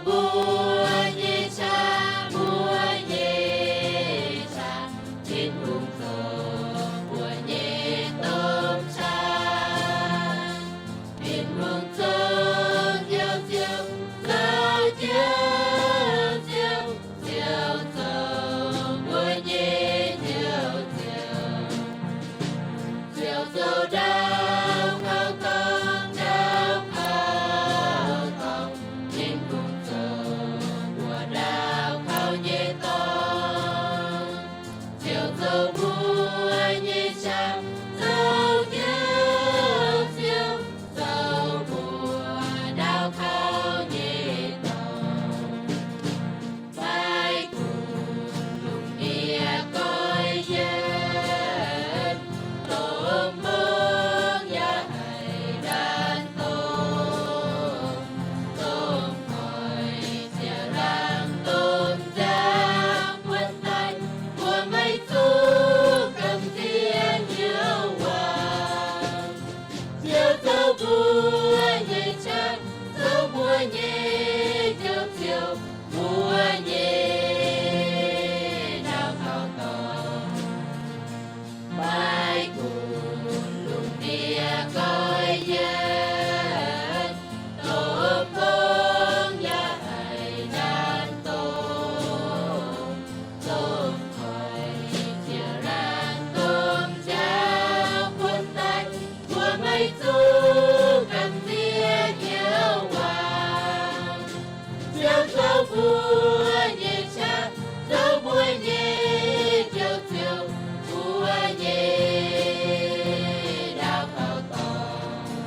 mbuo nyei qaqv, mbuo nyei qaqv, Tin-Hungh zoux mbuo nyei domh qaqv. Tin-Hungh zoux Ziouv, Ziouv zoux Ziouv, Ziouv, Ziouv zoux mbuo nyei Ziouv, Ziouv. Ziouv zoux ndau kauv dorngx, ndau kauv dorngx. Tin-Hungh zoux mbuo ndau kauv nyei dorngx. Ziouv zoux mbuo nyei qaqv, zoux Ziouv, Ziouv zoux mbuo ndau kauv nyei dorngx. Maiv gunv lungh ndiev goiv yienv, domh mbong yaac haiz ndaanx dongh, domh koiv ziepc laangz domh nziaaux buonv daaih, mbuo maiv zuqc gamh nziex hnyouv waac. Ziouv zoux mbuo nyei qaqv, zoux mbuo nyei Ziouv, Ziouv mbuo nyei ndau kauv dorngx. Maiv gunv lungh ndiev goiv yienv, domh mbong yaac haiz ndaanx dongh, domh koiv ziepc laangz domh nziaaux buonv daaih, mbuo maiv zuqc gamh nziex hnyouv waac. Ziouv zoux mbuo nyei qaqv, zoux mbuo nyei Ziouv, Ziouv mbuo nyei ndau kauv dorngx.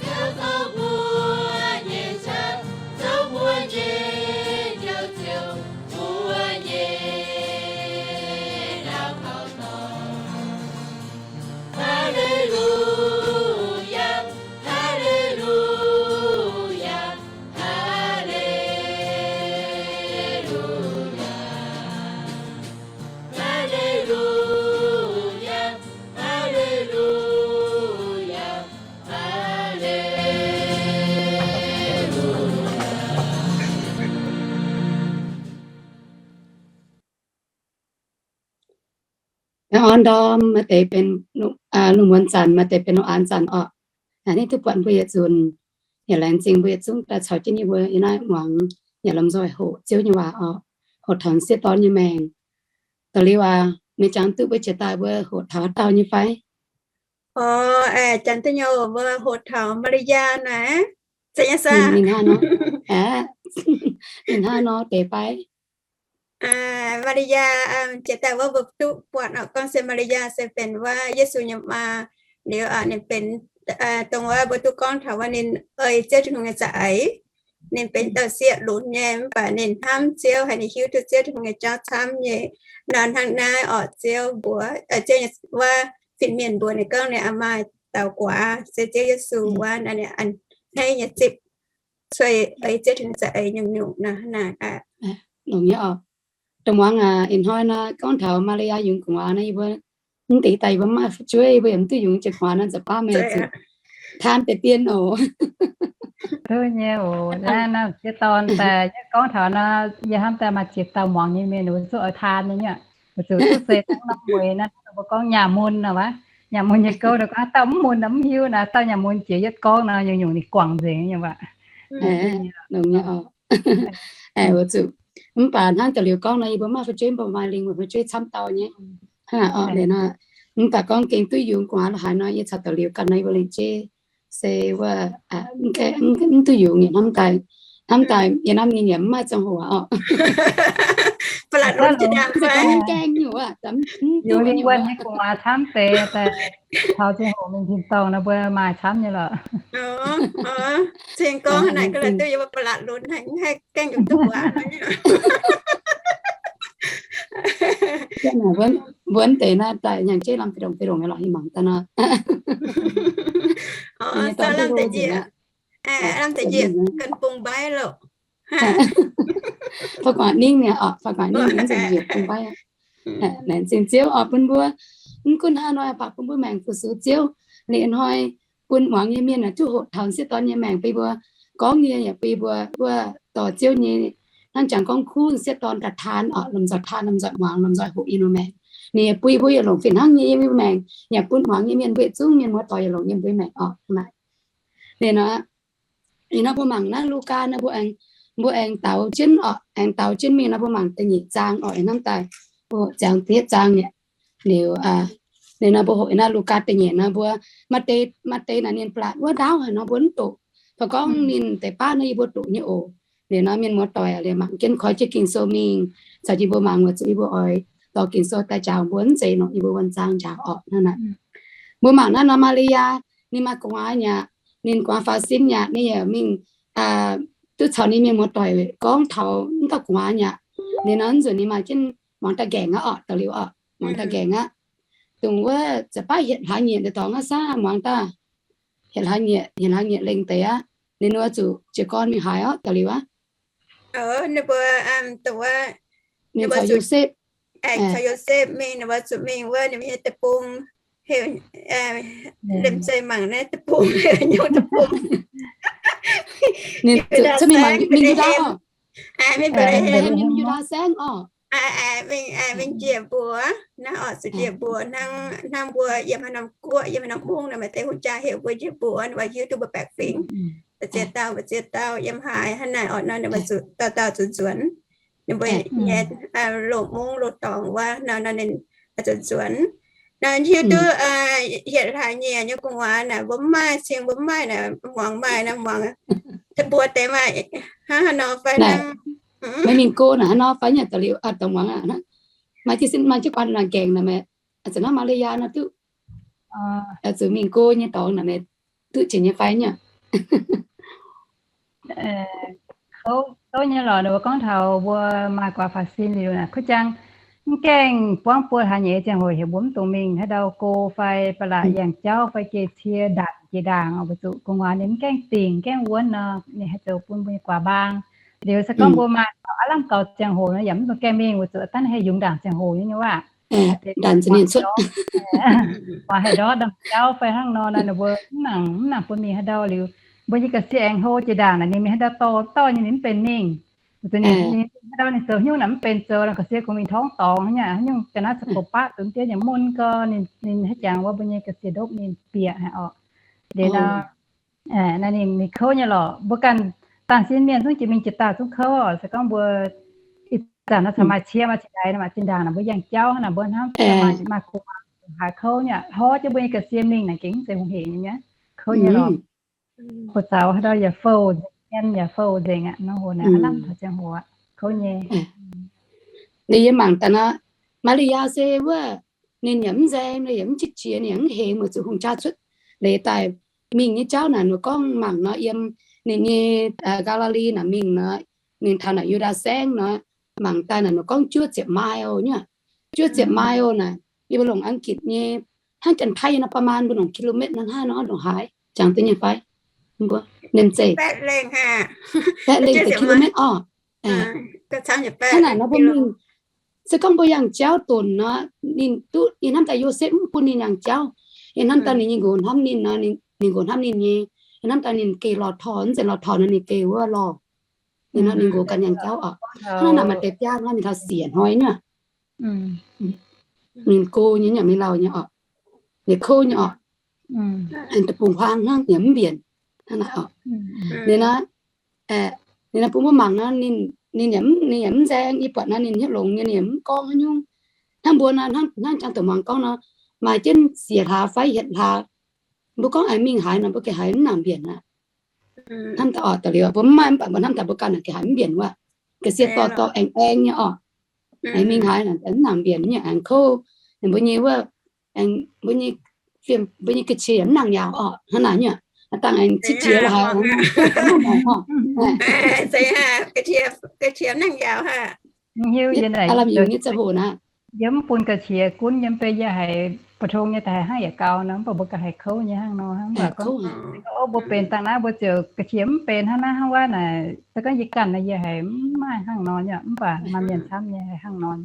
Ziouv zoux mbuo nyei qaqv, zoux mbuo nyei Ziouv, Ziouv mbuo nyei ndau kauv dorngx. Haa^le^lu^yaa, haa^le^lu^yaa, haa^le^lu^yaa, haa^le^lu^yaa, haa^le^lu^yaa, haa^le^lu^yaa. Orn ndorm maaih deix benx lungh muonz zanc, maaih deix benx lungh aanx zanc orqc. Aa, ninh duqv buatc mbuo yietc nzunc, yaac laengz zingh mbuo yietc zungv daaih caux jienv yie mbuo yiem naaiv muangx yaac lomh nzoih hoqc Ziouv nyei waac orqc, hoqc taux sieqv dorn nyei maengc. Da'liuz aac, meih jangx duqv mbuo jiex daaih mbuo hoqc taux haaix dauh nyei fai? Orqc, jangx duqv nyei, mbuo hoqc taux Maa^li^yaa naaic. Ninh hnangv nor, ninh hnangv nor deix fai? Maa^li^yaa, jiex daaih wuov mbuo duqv buatc orqc, gorngv se Maa^li^yaa se benx wuov Yesu nyei maa. Liuz ninh benx dongh wuov mbuo duqv gorngv taux wuov ninh ei Ziouv Tin-Hungh nyei za'eix. Ninh benx dauh sieqv lunx nyei, mv baac ninh hnamv Ziouv, haiz ninh hiuv duqv Ziouv Tin-Hungh nyei jauv camv nyei. Nor hnangv naaiv orqc, Ziouv mbuox, Ziouv nyei wuov fin-mienh mbuox ninh gorngv ninh maaih dauh guaax se Ziouv Yesu wuov, ninh a'hneiv nyei zipv, cuei ei Ziouv Tin-Hungh nyei za'eix nyungc-nyungc nor. Longx nyei orqc. Dongh muangx ih hnoi nor gorngv taux Maa^li^yaa yungz gu'nguaaz nor, yie mbuo mv deix daaih yie mbuo mv maaih fu'jueiv, yie mbuo yaac mv duqv yungz jiez gu'nguaaz nor, nza'hmien meih zuqc taan deix dien oc. Duqv nyei oc. Naaiv sieqv dorn daaih yie gorngv taux nor, yie hnamv daaih maaih ziex dauh muangx nyei mienh, ninh mbuo zuqc oix taan nyei aqv. Weic zuqc duqv se hnangv norm mueiz naaiv, mbuo gorngv nyaah mun nor wuov, nyaah mun nyei gouv, ninh gorngv dauh mv mun nor mv hiuv nor, dauh nyaah mun jiex yietv gorngv nor, nyungc-nyungc ninh guangc nzengc nyei waac. Longx nyei oc. Weic zuqc mv baac hnangv da'liuz gorngv nor, yie mbuo maaih fu'jueiv, mbuo maaih lingh wuonh fu'jueiv camv dauh nyei. Hnangv naaic orqc, liuz nor, mv baac gorngv gengh duqv yungz gu'nguaaz la'haaix nor, yie caux da'liuz ganh nor, yie mbuo lengc jeiv se wuov, mv duqv yungz nyei hnamv daaih, hnamv daaih yie hnamv nyei yaac mv maaih ziangh hoc orqc. Gaengh nyungc aqv, yungz lingh wuonh nyei gu'nguaaz camv deix daaih, taux ziangh hoc mingh tin-dorngh nor mbuo maaih camv nyei lorqc. Ceng gorngv hnangv naaic ga'naaiv duqv yie mbuo ba'laqc lunx haic, mv haih gaengh yungz duqv gu'nguaaz. Mbuonv deix naaiv daaih hnyangx-jeiv lamh fih ndongc fih ndongc nyei lorqc, yie mangc daaih nor. Lamh deix njiec, ganh bung mbaiv loh. Fai guaax ningv nyei orqc, fai guaax ningv nzengc njiec bung mbaiv. Laengz zingh Ziouv orqc bun mbuo, mv gunv hnangv nor, baac bun mbuo maengc fu-sux Ziouv. Liuz hnoi bun muangx nyei mienh duqv hoqc taux sieqv dorn nyei maengc bun mbuo gorngv nyei yaac bun mbuo, mbuo dorh Ziouv nyei hnangv jangx gorngv kuv sieqv dorn daaih taan orqc, lomh nzoih taan, lomh nzoih muangx, lomh nzoih hoqc yiem mbuo maengc. Ninh yaac bun mbuo yietc longc fih hnangv nyei yiem mbuo maengc, yaac bun muangx nyei mienh mbuo yietc zungv mienh muoz-doic yietc longc yiem mbuo maengc orqc. Naaic, ninh nor mbuo mangc naaiv Lugaa nor mbuo aengx, mbuo aengx daux jienv orqc, aengx daux jienv mingh nor mbuo mangc da'nyeic zaang orqc, hnamv daaih ziangx da'yietv zaang nyei. Liuz, ninh nor mbuo hoqc naaiv Lugaa da'nyeic nor mbuo, maaih deix, maaih deix naaic ninh blatc wuov ndaauv haic nor mbuo mv doqc. Fai gorngv ninh deix baav nor yie mbuo doqc nyei oc. Liuz nor mienh muoz-doic liuz mangc jienv koi jienv Ging-Sou mingh, caux jienv mbuo mangc weic zuqc yie mbuo oix dorh Ging-Sou daaih njaaux mbuo mv zeiz nor yie mbuo wuonh zaang njaaux orqc hnangv naaic. Mbuo mangc naaiv nor Maa^li^yaa, ninh maaih gu'nguaaz nyei aqv, ninh gu'nguaaz faaux sin nyei aqv, ninh yaac mingh duqv caux ninh mienh muoz-doic gorngv taux mv dauh gu'nguaaz nyei aqv. Liuz nor nzunc ninh maaih jienv muangx daaih nqaengc aqv orqc, daux liuz orqc, muangx daaih nqaengc aqv. Dongh wuov ziepc baav hietc hlaax nyieqc deix dorngx aqv, saah muangx daaih hietc hlaax nyieqc, hietc hlaax nyieqc lengh deix aqv. Ninh mbuo zuqc jiez gorn mingh haaix orqc, daux liuz aqv. Ninh mbuo, ninh mbuo caux Yosepv, caux Yosepv mingh, ninh mbuo zuqc mingh wuov ninh nyei deic-bung, heuc, liemh zeih mangc naaiv deic-bung, heuc nyungc deic-bung. Ninh zuqc mingh mangc mingh Yu^ndaa orqc. Mingh Mbetc^le^hem, Mbetc^le^hem nyei Yu^ndaa saengv orqc. Mingh njiec mbuox naaiv orqc, zuqc njiec mbuox hnangv, hnangv mbuo yiem haaix norm guoqv, yiem haaix norm mungv nor, maaih deix hungh jaa heuc mbuo njiec mbuox, ninh mbuo hiuv duqv mbuo baeqc fingx. Mbu'ziex dauh, mbu'ziex dauh yiem haaix hnangv naaic orqc nor, ninh mbuo zuqc dauh dauh zuqc nzuonx. Ninh mbuo nyei loz-mungv loz-dorngx wuov nor, nor ninh zuqc nzuonx. Nor hiuv duqv hietc hlaax nyieqc nyei gu'nguaaz naaic mbuo mv maaih cing, mbuo mv maaih naaic muangx maaih naaic muangx, mbuo deix maaih hnangv haaix nor fai hnangv. Meih mingh go naaic haaix nor fai nyei, daux liuz dongh muangx aqv. Maaih jienv sin, maaih jienv guanh naaic nqaengc naaic meih, a'zunc hnangv Maa^li^yaa nor duqv, zuqc mingh go nyei dorngx naaic meih duqv jiex nyei fai nyei. Kouv nyei lorqc, ninh mbuo gorngv taux mbuo maaih guaax faaux sin liuz naaic, kuv jang mv gaengh buangv buo hlaax nyieqc ziangh hoc heuc mbuo mv dungx mingh haaix ndau go fai ba'laqc yangh jauv fai geh cie ndanc jiex ndaangc, weic zuqc gu'nguaaz ninh mv gaengh dingc, mv gaengh wuonv nor, ninh haih zoux bun mbuo nyei guaax mbaang. Liuz se gorngv mbuo maaih aav lamh gaux ziangh hoc nor, yaac mv dungx gaengh mingh, weic zuqc dangh haih yungz ndaangc ziangh hoc nyei waac. Ndanc za'gengh cuotv, haih ndortv ndaangc jauv fai hnangv nor, ninh mbuo mv nangc, mv nangc bun mingh haaix ndau liuz, mbuo nyei ga'sie aengx hlo jiex ndaangc naaic, ninh mingh haaix ndau dorh dorh nyei ninh mv benx mingh. Ninh haaix ndau ninh zoux haaix nyungc naaic mv benx zoux, ga'sie kungx mingh torngv dorngx haaix nyungc, haaix nyungc ga'naaiv caux gox baqv zunv diev nyei mun gau, ninh haih jangx wuov mbuo nyei ga'sie ndopv ninh bieqc haic orqc. Liuz nor, naaiv ninh mingh kouv nyei lorqc. Mbuo ganh dangh sin mienh zungv jiex mingh jiex daaih zungv kouv oc. Se gorngv mbuo ih zanc nor caux maaih cie maaih zinh ndaangc, maaih zinh ndaangc naaic mbuo yangh jauv naaic mbuo hnamv maaih guaax haaix kouv nyei, tor jienv mbuo nyei ga'sie mingh naaic gengh mv zeiz hungh hec nyei, kouv nyei lorqc. Hoc zaux haaix ndau yaac fouv nzengc, yaac fouv nzengc aqv. Nor hoc naaic aav lamh taux ziangh hoc aqv, kouv nyei. Liuz yie mangc daaih nor, Maa^li^yaa se wuov, ninh yaac mv nzaeng, ninh yaac mv qiex jiez, ninh yaac mv hemx, weic zuqc hungh jaa cuotv leiz daaih mingh nyei jauv naaic, ninh gorngv mangc nor yiem ninh nyei Gaa^li^li naaic mingh nor, ninh taux naaic Yu^ndaa saengv nor, mangc daaih naaic ninh gorngv juov ziepc mile nyei. Juov ziepc mile naaic, yie mbuo longc Ang^gitc nyei, hnangv Janx-Taiv nyei nor, ประมาณ mbuo longc กิโลเมตร nor hnangv nor ndongc haaix, jangx duqv nyei fai? Mbuo liemh zeih baeqv lengh deix กิโลเมตร orqc. Hnangv naaic nor mbuo mingh, se gorngv mbuo yangh jauv donx nor, ninh duqv, yie hnamv daaih Yosepv mv bun ninh yangh jauv. Yie hnamv daaih ninh nyei nqox hnamv ninh nor, ninh nqox hnamv ninh nyei. Yie hnamv daaih ninh geh lorh torh, mv zeiz lorh torh nor ninh geh wuov lorh. Ninh nor ninh nqox ganh yangh jauv orqc. Hnangv naaic maaih deix biaa nor ninh taux siec hnoi nyei. Ninh go nyei, ninh mingh lauh nyei orqc. Ninh kouv nyei orqc. Deic-bung huaang hnangv, ninh mv mbienc hnangv naaic orqc. Ninh nor, ninh nor bun mbuo mangc nor, ninh, ninh yaac mv nzaeng. Yie buatc nor ninh hnyouv longx nyei, ninh yaac mv gorngv haaix nyungc. Hnangv mbuo nor, hnangv jangx doqc muangx gorngv nor, maaih jienv siec hlaax fai hietc hlaax, mbuo gorngv aengx mingh haaix nor, mbuo gengh haiz mv nangc mbienc aqv. Hnamv daaih orqc, da'liuz mbuo mv maaih mv baac mbuo hnamv daaih mbuo ganh gengh haiz mv mbienc wuov. Ga'sie dorh dorh aengx aengx nyei orqc. Aengx mingh haaix mv nangc mbienc nyei, aengx kouv. Mbuo nyei wuov, mbuo nyei, mbuo nyei ga'qiex mv nangc yaauc orqc. Hnangv naaic nyei, dangh aengx qiex jiez haic. Lamh yungz nyei ziangh hoc naaic, yie mv bun ga'qiex gunv, yie mv bei yie haiz 普通 nyei daaih haiz hnangv yietc gaux nor, mv baac mbuo ganh haiz kouv nyei hnangv nor hnangv. Mv baac gorngv, o, mbuo benx dangh naaiv mbuo ziouc ga'qiex mv benx hnangv naaiv hnangv wuov naaic. Se gorngv yie ganh nor yie haiz mv maaih hnangv nor nyei, mv baac maaih mienh camv nyei haiz hnangv nor.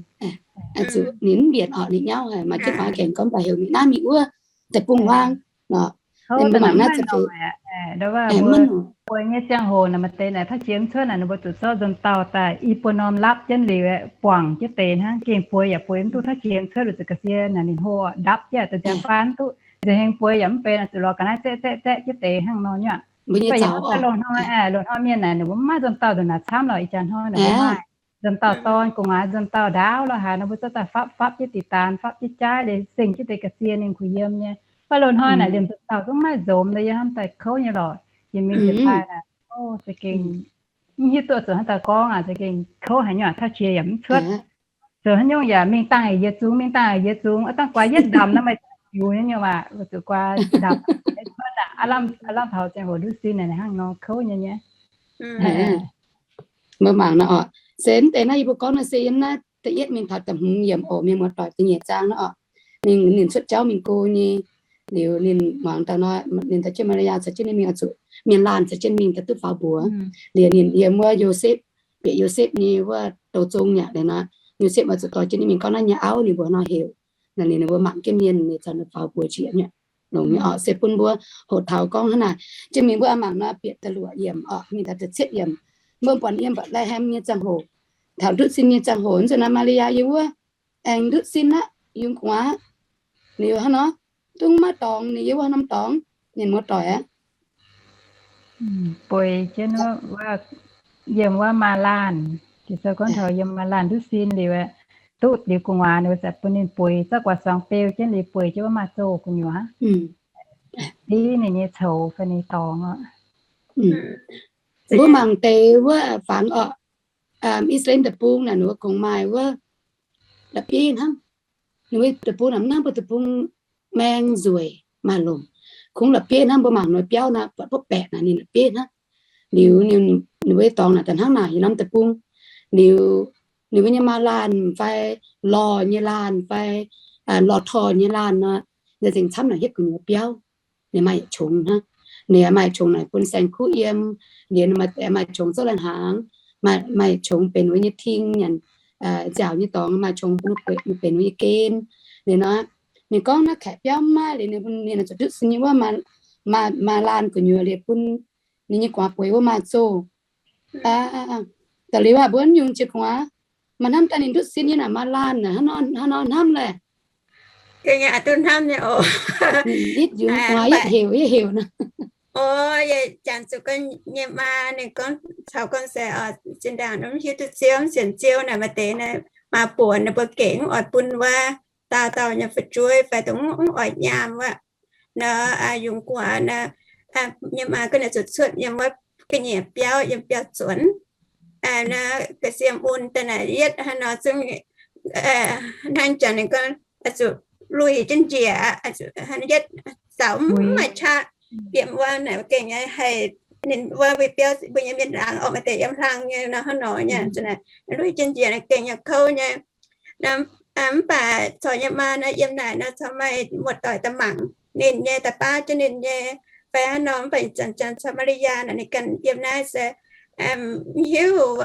Zuqc ninh mv mbienc orqc, ninh nyauv haic, maaih jienv faaux gaengh gorngv baac heuc mingh naaiv mingh wuov, deic-bung huaang orqc. Kouv daaih naaic mv maaih nor, mbuo bueix nyei ziangh hoc naaic maaih deix naaic tauv jiex mv cuotv naaic, ninh mbuo zuqc zorqv nzuonx dauh daaih i buo norm lapv jienv liuz, buangc jienv deix hnangv, gengh bueix yaac bueix mv duqv tauv jiex mv cuotv, zuqc ga'sie naaic ninh hlo ndapv jienv daaih nziaamv faan mv duqv, nzengc hengx bueix yaac mv benx, zuqc lorz ga'naaiv zeqv zeqv zeqv jienv deix hnangv nor nyei. Mv baac yaac mv daaih loz-hnoi, loz-hnoi mienh naaic ninh mbuo mv maaih nzuonx dauh nduqc naaic camv lorqc. Ih jaax hnoi naaic mbuo maaih nzuonx dauh dorn gu'nguaaz, nzuonx dauh ndaauv lorqc haaix nor, mbuo zorqv daaih fapv fapv jienv diqc daanx, fapv jienv jaaiv liuz seng jienv deix ga'sie ninh kuh yiem nyei. Mv baac loz-hnoi naaic liemh nzuonx dauh zungv maaih nzomz deix yiem hnamv daaih kouv nyei lorqc. Jiex mingh jiex daaih naaic, o, za'gengh mv hiuv duqv zuqc hnangv daaih gorngv aqv, za'gengh kouv haaix nyungc tauv jiex yaac mv cuotv. Zoux haaix nyungc yaac mingh dangh yie zungx, mingh dangh yie zungx, dangh guaax yietv ndamc nor maaih ziux nyei nyei waac, zuqc guaax ndamc cuotv aqv. Aav lamh taux ziangh hoc nduqv sin naaic hnangv nor kouv nyei nyei. Mbuo mangc nor oc, se mv deix naaiv yie mbuo gorngv nor se yiem naaiv da'yietv mingh taux da'hmz yiemc oc, mienh muoz-doic da'nyeic zaang nor oc. Ninh, ninh cuotv jauv mingh go nyei, liuz ninh muangx daaih nor, ninh daaih jienv Maa^li^yaa caux jienv ninh mingh oix zuqc mienh laanh caux jienv mingh daaih duqv faaux mbuox. Liuz ninh yiem wuov Yosepv, bieqc Yosepv nyei wuov douz zong yaac liuz nor, Yosepv oix zuqc dorh jienv ninh mingh gorngv naaiv nyei auv ninh mbuo nor heuc. Naaiv ninh mbuo mangc jienv mienh ninh caux ninh faaux mbuox qiex mi'aqv. Longx nyei oc, se bun mbuo hoqc taux gorngv hnangv naaic. Jienv mingh mbuo mangc nor bieqc da'luoqc yiemc oc, mingh daaih da'cietv yiemc. Mbuo buatc yiem Mbetc^le^hem nyei ziangh hoc, taux ndutv sin nyei ziangh hoc, nzunc naaiv Maa^li^yaa yiem wuov aengx ndutv sin aqv, yungz gu'nguaaz. Liuz hnangv nor, dungx maaih dorngx, ninh yiem wuov haaix norm dorngx, mienh muoz-doic aqv. Bueix jienv wuov, yiem wuov maaz-laanh, Ging-Sou gorngv taux yiem maaz-laanh ndutv sin liuz, duqv liuz gu'nguaaz, ninh mbuo ziouc bun ninh bueix zorqv guaax suangx beu jienv liuz bueix jienv wuov maaz-zoh gu'nyuoz, div ninh nyei coux fai ninh dorngx oc. Mbuo mangc deix wuov fangx oc, I^saa^laa^en Deic-Bung naaic ninh mbuo kungx maaih wuov la'bieiv hnangv. Ninh mbuo deic-bung naaic mv hnangv mbuo deic-bung maeng nzueic maaih lomc. Kungx la'bieiv hnangv mbuo mangc ninh mbuo biauv naaic, buatc bopv baeqc naaic ninh la'bieiv hnangv. Liuz ninh mbuo nyei dorngx naaic daaih hnangv naaic yiem norm deic-bung. Liuz ninh mbuo nyei maaz-laanh fai lorh nyei laanh fai lorh torh nyei laanh nor, ninh nzengc camv naaic hietv gu'nyuoz biauv. Ninh maaih yietc qongx hnangv. Ninh maaih qongx naaic bun saeng-kuv yiem. Liuz ninh maaih qongx zouv lai-hnaangx, maaih qongx benx wuov nyei ting nyanc, nziaauc nyei dorngx, maaih qongx bun gueic benx wuov nyei gen. Liuz nor, ninh gorngv naaiv kaeqv biauv mv maaih liuz, ninh zuqc ndutv sin nyei wuov maaz-laanh gu'nyuoz liuz bun ninh nyei gu'nguaaz bueix wuov maaz-zoh. Da'liuz aac, mbuo mv yungz jiex gu'nguaaz, maaih hnamv daaih ninh ndutv sin nyei naaic maaz-laanh naaic hnangv nor hnamv laeh. Duqv hnamv nyei oc. Yietv yungz gu'nguaaz yietv heuc yietv heuc nor. O, yie jangx zuqc nyei maa ninh gorngv caux gorngv se oc, zinh ndaangc mv hiuv duqv Ziouv, mv sienx Ziouv naaic maaih deix naaic maa buonc ninh mbuo gengh mv oix bun wuov daauh dauh nyei fu'jueiv fai dongh mv oix nyaam wuov nor, yungz gu'nguaaz naaic, nyei maa ga'naaiv zuqc cuotv yiem wuov ga'nyiec biauv, yiem biauv zuonx, naaic ga'sie mun daaih naaic yietv hnangv nor zungv hnangv janx ninh gorngv zuqc luih jienv njiec, yietv zaux mv maaih qaqv. Yiem wuov naaic gengh haih ninh wuov mbuo biauv mbuo nyei mienh laangz oc, maaih deix yiem hlang nyei nor hnangv nor nyei, luih jienv njiec naaic gengh yaac kouv nyei. Mv baac corc nyei maa naaiv yiem naaic nor corc maaih muoz-doic daaih mangc ninh nyei, daaih baav jienv ninh nyei, fai hnangv nor. Mv baac zanc-zanc corc Maa^li^yaa naaic ninh ganh yiem naaiv se mv hiuv,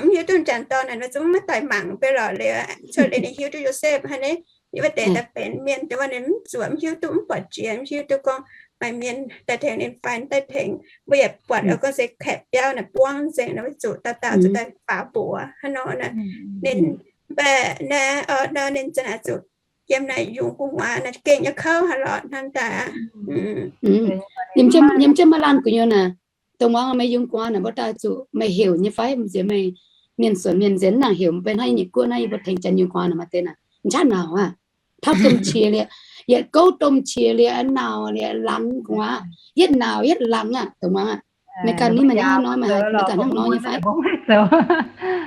mv hiuv duqv janx dorn naaic nor zungv maiv doix mangc beiv lorqc. Liuz cuotv liuz ninh hiuv duqv Yosepv hnangv naaic, yie wuov deix daaih benx mienh dongh wuov ninh mv zuoqc, mv hiuv duqv, mv buatc jiex, mv hiuv duqv gorngv maaih mienh daaih tengx ninh fai mv daaih tengx. Mbuo yaac buatc oc, gorngv se kaeqv biauv naaic buangv nzengc nor, zuqc dauh dauh zuqc daaih faaux mbuox hnangv nor naaic. Ninh mv baac naaiv oc nor ninh za'naaic zuqc yiem naaic yungz gu'nguaaz naaic gengh nyei kouv haaix lorqc hnangv daaih. Yiem jienv maaz-laanh gu'nyuoz naaic, dongh muangx meih yungz gu'nguaaz naaic mbuo daaih zuqc meih heuc nyei fai? Mv nziex meih mienh suonc mienh nzengc nangc heuc, mv baac hnangv yie nyei guoqv naaiv yie mbuo tengx janx yungz gu'nguaaz naaic maaih deix naaic m'shaatv nauc aqv. Tauv domh qiex liuz, yietc gouv domh qiex liuz, nauc liuz, laangz gu'nguaaz, yietv nauc yietv laangz aqv. Dongh muangx aqv, meih ganh ni maaih hnangv nor, meih haiz meih ganh hnangv nor nyei fai?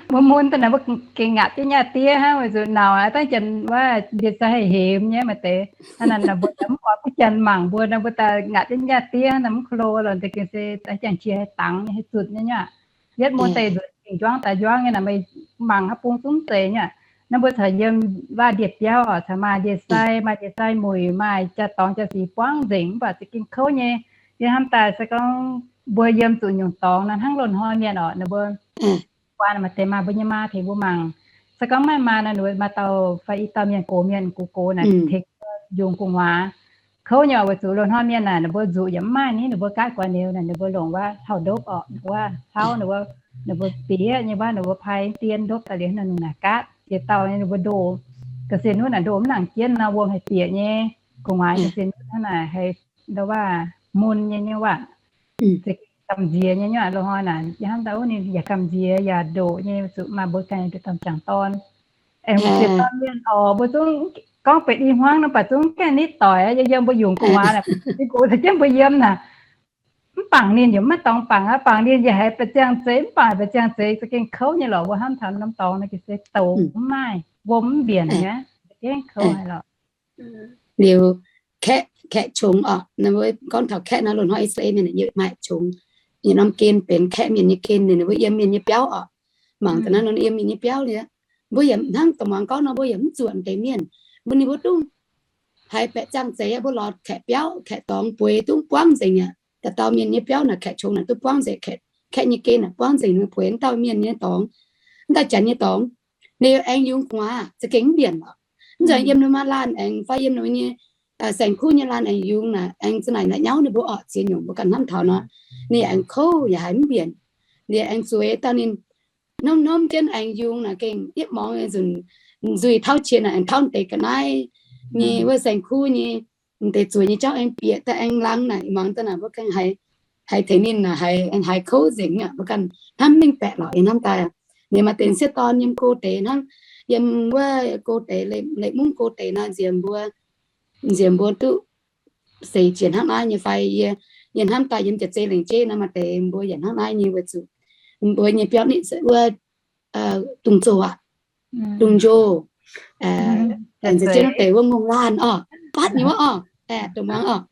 Mbuo mun daaih naaic mbuo gengh ngaatc jienv nyei diev hnangv, weic zuqc nauc aqv, dangv janx wuov ndie-sai haih hemx nyei maaih deix. Hnangv naaic mbuo mv oix bun janx mangc mbuo nor, mbuo daaih ngaatc jienv nyei diev hnangv naaic mv klo lorqc, deix gengh se jangx qiex haih dangx nyei, haih zutc nyei nyei aqv. Yietv mun deix nzuonx gengh njuangv daaih njuangv nyei naaic, meih mangc haaix bung zungv mv zeiz nyei aqv. Naaiv mbuo caux yiem waac-ndie-biauv oc, caux maaih ndie-sai, maaih ndie-sai muic, maaih jaa-dorngx jaa-sic buangv nzengc, mv baac za'gengh kouv nyei. Yie hnamv daaih se gorngv mbuo yiem zuqc nyungc dorngx nor hnangv loz-hnoi mienh oc, ninh mbuo guaan maaih deix maaih mbuo nyei maa tengx mbuo mangc. Se gorngv maiv maaih nor, ninh mbuo maaih dauh fai i dauh mienh gox mienh gox gox naaic tengx yungz gu'nguaaz. kouv nyei oc, weic zuqc loz-hnoi mienh naaic ninh mbuo nzuqc yaac mv maaih ni, ninh mbuo gaatv guaax niouz naaic ninh mbuo longc wuov hlauv-ndopv oc, wuov hlauv ninh mbuo, ninh mbuo bieqv nyei wuov, ninh mbuo pai dien ndopv daaih liuz ninh nungx naaic gaatv ziex dauh nyei ninh mbuo ndoh. Ga'sie nuv naaic ndoh mv nangc jienv nor, wuom haih bieqc nyei. Gu'nguaaz ga'sie nuv hnangv naaic haih ndau wuov mun nyei nyei waac. Za'gengh gamh nziex nyei nyei waac, loz-hnoi naaic yie hnamv daaih wuov ninh yaac gamh nziex yaac ndoqc nyei, weic zuqc maaih mbuo ganh deix domh jangc dorn. Aengx ziex dauh mienh oc, mbuo zungv gorngv benx i hmuangv nor, mv baac zungv gaengh nitv doic aqv. Yiem yiem mbuo yungz gu'nguaaz naaic, yie gox za'jienv mbuo yiem naaic, mv bangc ninh yaac maiv dorngx bangc aqv. Bangc ninh yaac haiz ba'ziangh zeiz, mv bangc ba'ziangh zeiz, za'gengh kouv nyei lorqc. Mbuo hnamv taux norm dorngx naaic ga'sie doqc mv maaih, wuom mv mbienc aqv, za'gengh kouv haic lorqc. Liuz kaeqv, kaeqv qongx oc, gorngv taux kaeqv nor, loz-hnoi I^saa^laa^en nyei maaih qongx, yietc norm gen benx kaeqv mienh nyei gen, ninh mbuo yiem mienh nyei biauv oc. Mangc ga'naaiv nor yiem mienh nyei biauv liuz, mbuo yaac hnangv dongh muangx gorngv nor, mbuo yaac mv zuonc deix mienh. Mbuo ninh mbuo dungv haiz baeqc ziangh zeiz, mbuo lorz kaeqv biauv, kaeqv dorngx bueix dungv buangv nzengc aqv. Dauh dauh mienh nyei biauv naaic kaeqv qongx naaic duqv buangv nzengc, kaeqv, kaeqv nyei gen naaic buangv nzengc, ninh mbuo bueix dauh mienh nyei dorngx, wuov dauh janx nyei dorngx. Ninh yaac aengx yungz gu'nguaaz za'gengh mv mbienc lorqc. Mv nzunc yiem ninh mbuo laanh aengx fai yiem ninh mbuo nyei saeng-kuv nyei laanh aengx yungz naaic, aengx za'naaic naaic nyauv ninh mbuo orqc ziex nyungc mbuo ganh hnamv taux nor, ninh yaac aengx kouv yaac haiz mv mbienc. Ninh yaac aengx zueiz dauh ninh hnomv hnomv jienv aengx yungz naaic gengh yietv morngx nzunc nzuih tauv qiex naaic aengx tauv deix ga'naaiv nyei wuov saeng-kuv nyei deix zueiz nyei jauv aengx bieqc daaih aengx laangz naaic, muangx daaih naaic mbuo ganh haiz tengx ninh naaic haiz, haiz kouv nzengc aqv. Mbuo ganh hnamv mengh baeqc lorqc, yie hnamv daaih. Ninh maaih deix sieqv dorn yiem go deix hnangv, yiem wuov go deix, Leiz Mungv go deix nor, nziex mbuo, nziex mbuo duqv seix jiex hnangv naaiv nyei fai? Yie, yie hnamv daaih yiem jaax zei lengc jeiv nor maaih deix mbuo yaac hnangv naaiv nyei weic zuqc mbuo nyei biauv nitv wuov dungz zoh aqv, dungz njoh, aengx za'jienv deix wuov ngongh laanh orqc, fatv nyei wuov orqc, dongh muangx orqc.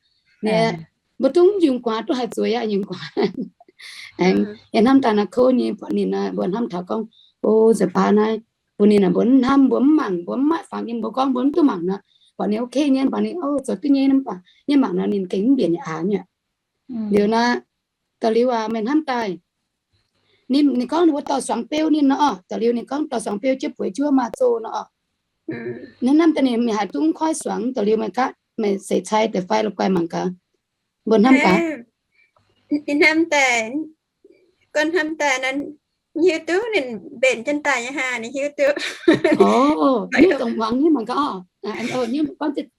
Ninh mbuo dungv yungz gu'nguaaz, duqv haih zueiz aqv, yungz gu'nguaaz. Aengx yie hnamv daaih naaiv kouv nyei buatc ninh, mbuo hnamv taux gorngv, o, nza'baav naaiv bun ninh naaic mbuo mv hnamv, mbuo mv mangc, mbuo mv maaih fangx yiem, mbuo gorngv mbuo mv duqv mangc nor, buatc ninh okay nyei, buatc ninh, o, zoux duqv nyei, mv baac yie mangc nor ninh gengh mv mbienc nyei aax nyei. Liuz naaiv, da'liuz aac, meih hnamv daaih, ninh, ninh gorngv ninh mbuo dorh suangx beu ninh nor orqc, da'liuz ninh gorngv dorh suangx beu jienv bueix jienv wuov maaz-zoh nor orqc. Hnamv daaih ninh mingh haaix dungv koiv suangx, da'liuz meih gaatv meih seix cai deix fai la'guaih mangc gaax. Mbuo hnamv gaax. Ninh hnamv daaih, gorngv hnamv daaih nor, hiuv duqv ninh mbenc jienv daaih nyei haa, ninh hiuv duqv. O, hiuv dongh muangx nyei mangc gaax orqc.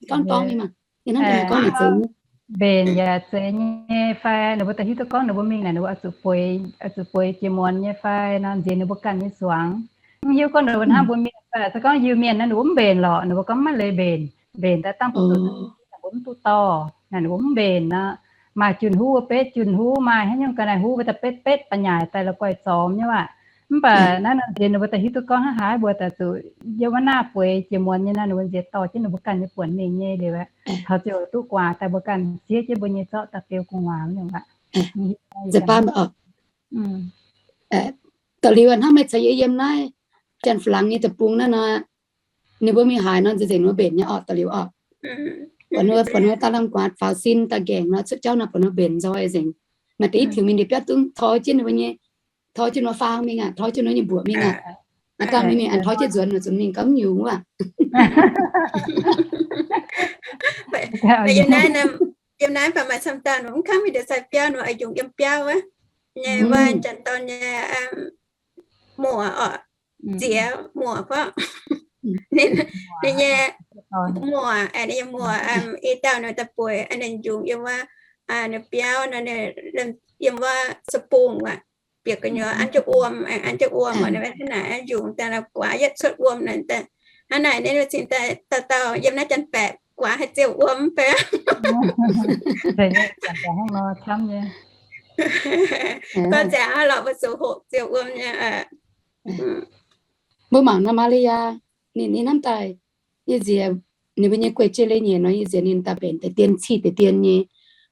Gorngv dorng nyei mangc, ninh hnamv daaih gorngv ninh zeiz nyei. Mbenc yaac zeiz nyei fai, ninh mbuo daaih hiuv duqv gorngv ninh mbuo mingh naaic ninh mbuo oix zuqc bueix, oix zuqc bueix jiex muonz nyei fai nor, nziex ninh mbuo ganh nyei zuangx. Mv hiuv gorngv ninh mbuo hnamv mbuo mienh fai, se gorngv Iu-Mienh nor ninh mbuo mv mbenc lorqc, ninh mbuo gorngv mv maaih leiz mbenc, mbenc daaih dangh bun zuqc ninh mbuo mv duqv dorh naaic, ninh mbuo mv mbenc nor. Maaih junh huv wuov betv junh huv, maaih haaix nyungc ga'naaiv huv wuov daaih betv betv ba'nyaaic daaih la'guaih zormx nyei waac. Mv baac naaiv nor nziex ninh mbuo daaih hiuv duqv gorngv hnangv haaix, mbuo daaih zuqc yiem wuov naaiv bueix jiex muonz nyei nor, ninh mbuo nziex dorh jienv ninh mbuo ganh nyei buonc mingh nyei liuz, taux ziouc duqv guaax daaih mbuo ganh siev jienv mbuo nyei zorqv daaih beu gu'nguaaz nyungc aqv. Da'liuz hnangv meih caux yie yiem naaiv Janx-Faalaangx nyei deic-bung naaiv nor, ninh mbuo mingh haaix nor nzengc nzengc ninh mbuo mbenc nyei orqc, da'liuz orqc. Buatc ninh mbuo, buatc ninh mbuo daaih lamh guaax faaux sin daaih nqaengc nor, cuotv jauv nor buatc ninh mbuo mbenc nzoih nzengc. Maaih deix i tiux mingh ndie-biauv dungv tor jienv ninh mbuo nyei, tor jienv ninh mbuo faang mingh aqv, tor jienv ninh mbuo nyei mbuoqc mingh aqv. Aa, dangh mingh mingh aengx tor jienv nzuonx nor, zungv mingh gauh mv yungz wuov. Yiem naaiv baac maaih camv dauh mv kangv mingh ndiev sai biauv nor, yungz yiem biauv wuov. Nyei wuov janx-dorn nyei muoc orqc, ziex muoc fai. Ninh nyei muoc, ninh nyei muoc, i dauh ninh daaih bueix, ninh yungz yiem wuov, ninh biauv nor, yiem wuov se bungh aqv. Bieqc gu'nyuoz an jienv wuom, an jienv wuom, ninh hnangv naaic yungz daaih la'guaax yietv cuotv wuom naaic daaih. Hnangv naaic ninh cingx daaih dauh dauh yiem naaiv janx-baeqc guaax haih ziouc wuom mv bei. Gorngv nzengc aqv lorqc, mbuo zuqc hoqc ziouc wuom nyei. Mbuo mangc nor Maa^li^yaa, ninh, ninh hnamv daaih, yie nziex ninh mbuo nyei guei-jei leiz-nyeic nor, yie nziex ninh daaih mbenc deix dien, ciqv deix dien nyei,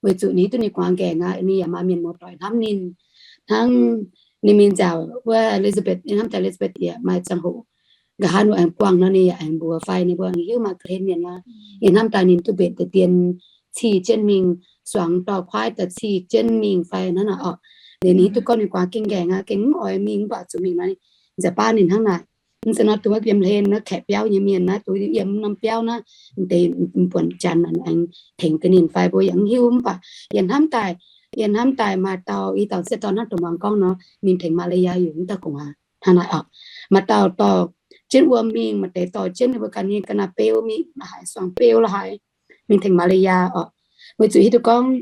weic zuqc ninh hiuv duqv ninh guaax nqaengc aqv, ninh yaac maaih mienh muoz-doic hnamv ninh. Hnangv ninh mingh nziaauc wuov Elizabeth, yie hnamv daaih Elizabeth yaac maaih ziangh hoc nqa'haav ninh aengx buangh nor, ninh yaac aengx mbuox fai ninh mbuo aengx hiuv maaih ga'hlen mienh nor, yie hnamv daaih ninh duqv mbenc deix dien ciqv jienv mingh, suangx dorh kuaaiv daaih ciqv jienv mingh fai hnangv naaic orqc. Liuz ninh hiuv duqv gorngv ninh guaax gengh nqaengc aqv, gengh mv oix mingh, mv baac zuqc mingh nor, nza'baav ninh hnangv naaic. Mv zeiz nor dongh wuov yiem hlen naaiv kaeqv biauv nyei mienh naaiv, dongh yiem norm biauv naaiv, deix buonc janx aengx tengx ga'ninh fai mbuo yaac mv hiuv. Mv baac yie hnamv daaih, yie hnamv daaih maaih dauh, i dauh sieqv dorn hnangv dongh muangx gorngv nor, ninh tengx Maa^li^yaa yungz wuov dauh gu'nguaaz hnangv naaiv oc. Maaih dauh dorh jienv wuom mingh, maaih deix dorh jienv ninh mbuo ganh nyei ga'naaiv beu mingh, la'haiz suangx beu la'haiz, mingh tengx Maa^li^yaa oc. Weic zuqc hiuv duqv gorngv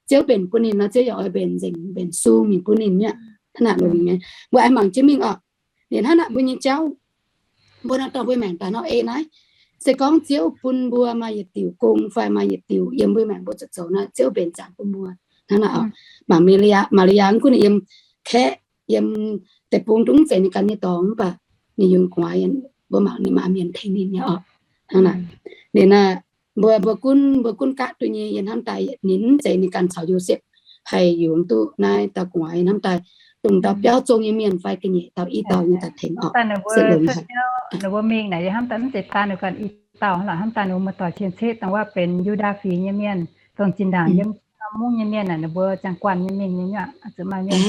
Ziouv mbenc bun ninh nor, Ziouv yaac oix mbenc nzengc, mbenc sung mingh bun ninh mi'aqv. Hnangv naaic longx nyei, mbuo aengx mangc jienv mingh oc. Ninh hnangv naaic mbuo nyei jauv, mbuo nor dorh mbuo maengc daaih nor ei naaiv, se gorngv Ziouv bun mbuo maaih yietc diuc gong fai maaih yietc diuc yiem mbuo maengc mbuo zuqc zoux nor, Ziouv mbenc zaangc bun mbuo hnangv naaic oc. Mangc Maa^li^yaa, Maa^li^yaa mv gunv ninh yiem kaeqv, yiem deic-bung dungv zeiz ninh ganh nyei dorngx, mv baac ninh yungz gu'nguaaz, mbuo mangc ninh maa mienh tengx ninh nyei oc. Hnangv naaic, ninh aah, mbuo, mbuo gunv, mbuo gunv gaav duqv nyei. Yie hnamv daaih ninh mv zeiz ninh ganh caux Yosepv haih yungz duqv naaiv dauh gu'nguaaz. Yie hnamv daaih dongh dauh biauv zong nyei mienh fai ga'nyiec dauh i dauh nyei daaih tengx oc. Ninh mbuo mingh naaic, yie hnamv daaih mv zeiz daan ninh ganh i dauh lorqc. Hnamv daaih ninh mbuo muoz-doic cien-ceqv dongh wuov benx Yu^ndaa Fingx nyei mienh, dongh zinh ndaangc yiem norm mungv nyei mienh naaic, ninh mbuo ziangh guanh nyei mingh nyei nyuoqc, zuqc maaih mienh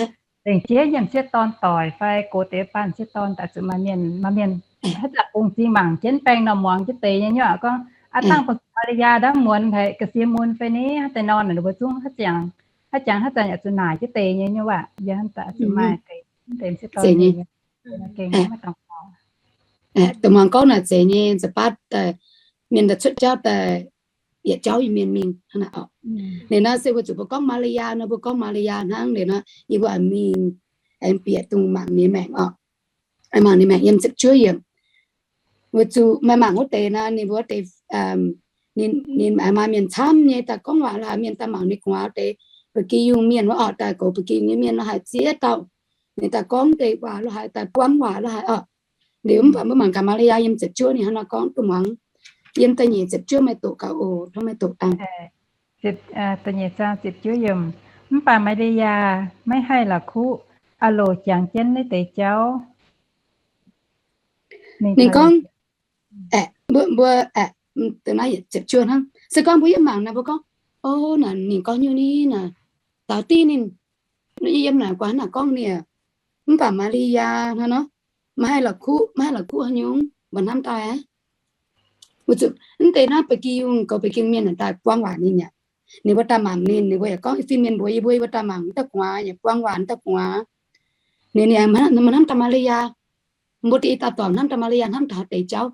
lengc jeiv nyiemc sieqv dorn doic fai gox deix baan sieqv dorn daaih, zuqc maaih mienh, maaih mienh haaix zanc bungx zingh mangc jienv baengh nor muangx jienv deix nyei nyuoqc gorngv, aa, dangh ba'gi Maa^li^yaa ndamv muonz haic, ga'sie mun fai ni, haaix deix nor naaic, ninh mbuo zungv haaix jangx, haaix jangx haaix zanc yaac zuqc naaic jienv deix nyei nyuoqc waac. Yie hnamv daaih zuqc maaih deix, deix sieqv dorn nyei, gengh maiv dangx taux. Dongh muangx gorngv naaic zeiz nyei, nza'baatv daaih mienh daaih cuotv jauv daaih, yietc jauv nyei mienh mingh hnangv naaic oc. Liuz nor se weic zuqc mbuo gorngv Maa^li^yaa nor, mbuo gorngv Maa^li^yaa hnangv. Liuz nor yie mbuo aengx mingh, aengx bieqc dongh mangc ninh maengc oc. Aengx mangc ninh maengc yiem ziepc juov yiemc. Weic zuqc maaih mangc wuov deix nor, ninh mbuo wuov deix, ninh, ninh aengx maaih mienh camv nyei daaih gorngv waac la'haiz, mienh daaih mangc ninh gu'nguaaz wuov deix, ba'gi yungh mienh wuov oc, daaih goux ba'gi yungh nyei mienh la'haiz ziex dauh. Ninh daaih gorngv deix waac la'haiz, daaih buangv waac la'haiz oc. Liuz mv baac mbuo mangc gaax Maa^li^yaa yiem ziepc juov ninh hnangv nor gorngv duqv muangx. Yiem da'nyeic ziepc juov meih doqc gaax oc, tov meih doqc dangh. Da'nyeic zaang ziepc juov yiemc. Mv baac Maa^li^yaa maiv haih la'kuqv, aah loc jangx jienv naaiv deix jauv. Ninh gorngv, aeqv, mbuo, mbuo, aeqv, da'naaiv ziepc juov hnangv. Se gorngv mbuo yiem mangc naaic mbuo gorngv, o, naaic ninh gorngv nyungc ni naaic, daaux div ninh, yiem naaic guaax naaic gorngv ninh, mv baac Maa^li^yaa hnangv nor, maiv haih la'kuqv, maiv haih la'kuqv haaix nyungc, mbuo hnamv daaih aqv. Weic zuqc mv deix naaiv ba'gi yungh, goux ba'gi yungh mienh naaic daaih buangv waac ninh aqv. Ninh mbuo daaih mangc ninh, ninh mbuo yaac gorngv, fin-mienh mbuox yie mbuo, yie mbuo daaih mangc wuov dauh gu'nguaaz, yaac buangv waac wuov dauh gu'nguaaz. Ninh, ninh hnamv daaih Maa^li^yaa. Mbuo deix i dauh dorngc hnamv daaih Maa^li^yaa hnamv taux deix jauv.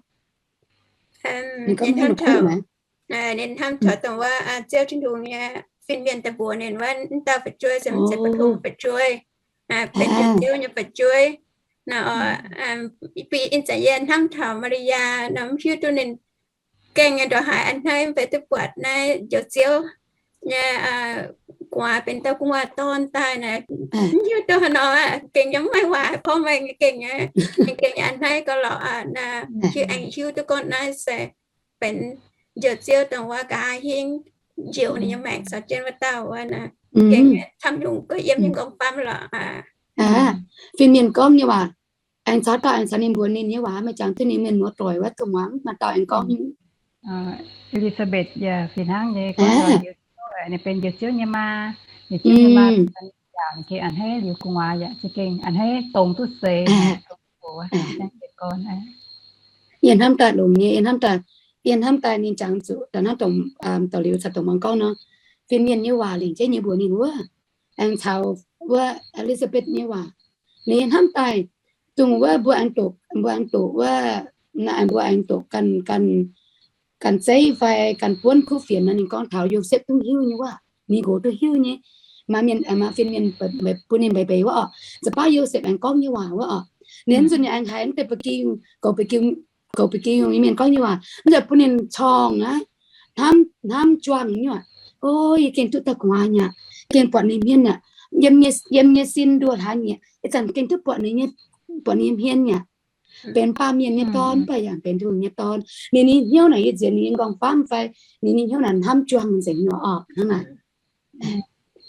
Ninh gorngv ninh la'kuqv naaic, ninh hnamv taux dongh wuov Ziouv Tin-Hungh nyei fin-mienh daaih mbuox ninh wuov, wuov dauh fu'jueiv se mv zeiz mbu'ndongx fu'jueiv, benx Ziouv nyei fu'jueiv. Naaiv, ih zanc yie hnamv taux Maa^li^yaa nor, mv hiuv duqv ninh gengh ndongc haaix a'hneiv mv fai duqv buatc naaiv Njoux Ziouv nyei gu'nguaaz benx dauh gu'nguaaz dorn daaih naaic, mv hiuv duqv haaix nor aqv, gengh yaac mv maaih waac porv mengh nyei gengh, gengh a'hneiv gauh lorqc. Hiuv, aengx hiuv duqv gorngv naaiv se benx Njoux Ziouv dongh wuov nqa'haav hingv njoux ninh nyei maengc caux jienv wuov dauh wuov, gengh camv nyungc guoqv yiem nyei nqorngv-famv lorqc. Fin-mienh gorngv nyei waac, aengx caux dauh aengx caux ninh mbuox ninh nyei waac, maaih jangx duqv ninh mienh muoz-doic wuov dongh muangx, maaih dauh aengx gorngv, E^li^saa^mbetc yaac fih hnangv nyei, gorngv ninh benx Njoux Ziouv nyei maa, Njoux Ziouv nyei maa yaac gengh a'hneiv liuz gu'nguaaz yaac za'gengh a'hneiv dongz duqv seix. Yie hnamv daaih longx nyei, yie hnamv daaih, yie hnamv daaih ninh jangx zuqc daaih hnangv dongh, dongh liuz caux dongh muangx gorngv nor, fin-mienh nyei waac lengc jeiv nyei mbuox ninh wuov, aengx caux wuov E^li^saa^mbetc nyei waac. Ninh hnamv daaih dongh wuov mbuo aengx doqc, mbuo aengx doqc wuov, naaiv mbuo aengx doqc ganh, ganh, ganh zeiv fai ganh buonv kuv fienx nor, ninh gorngv taux Yosepv duqv hiuv nyei wuov, ninh nqox duqv hiuv nyei. Maaih mienh, maaih fin-mienh bun ninh mbeix mbeix wuov oc, za'baav Yosepv aengx gorngv nyei waac wuov oc. Ninh nzunc ninh aengx haiz mv deix ba'gi, goux ba'gi, goux ba'gi nyei mienh gorngv nyei waac, mv zeiz bun ninh corngh aqv. Hnamv, hnamv juangh nyei aqv. O, yie gengh duqv dauh gu'nguaaz nyei aqv. Gengh buatc ninh hmien aqv. Yiem nyei, yiem nyei sin nduoh hlaax nyieqc, ih zanc gengh duqv buatc ninh nyei, buatc ninh nyei hmien aqv. Benx baamh mienh nyei dorn, mv baac yaac benx Tin-Hungh nyei dorn. Ninh nyei hnyouv naaic yie nziex ninh nyei nqorngv-famv fai ninh nyei hnyouv naaic hnamv juangh nzengc nor orqc hnangv naaic.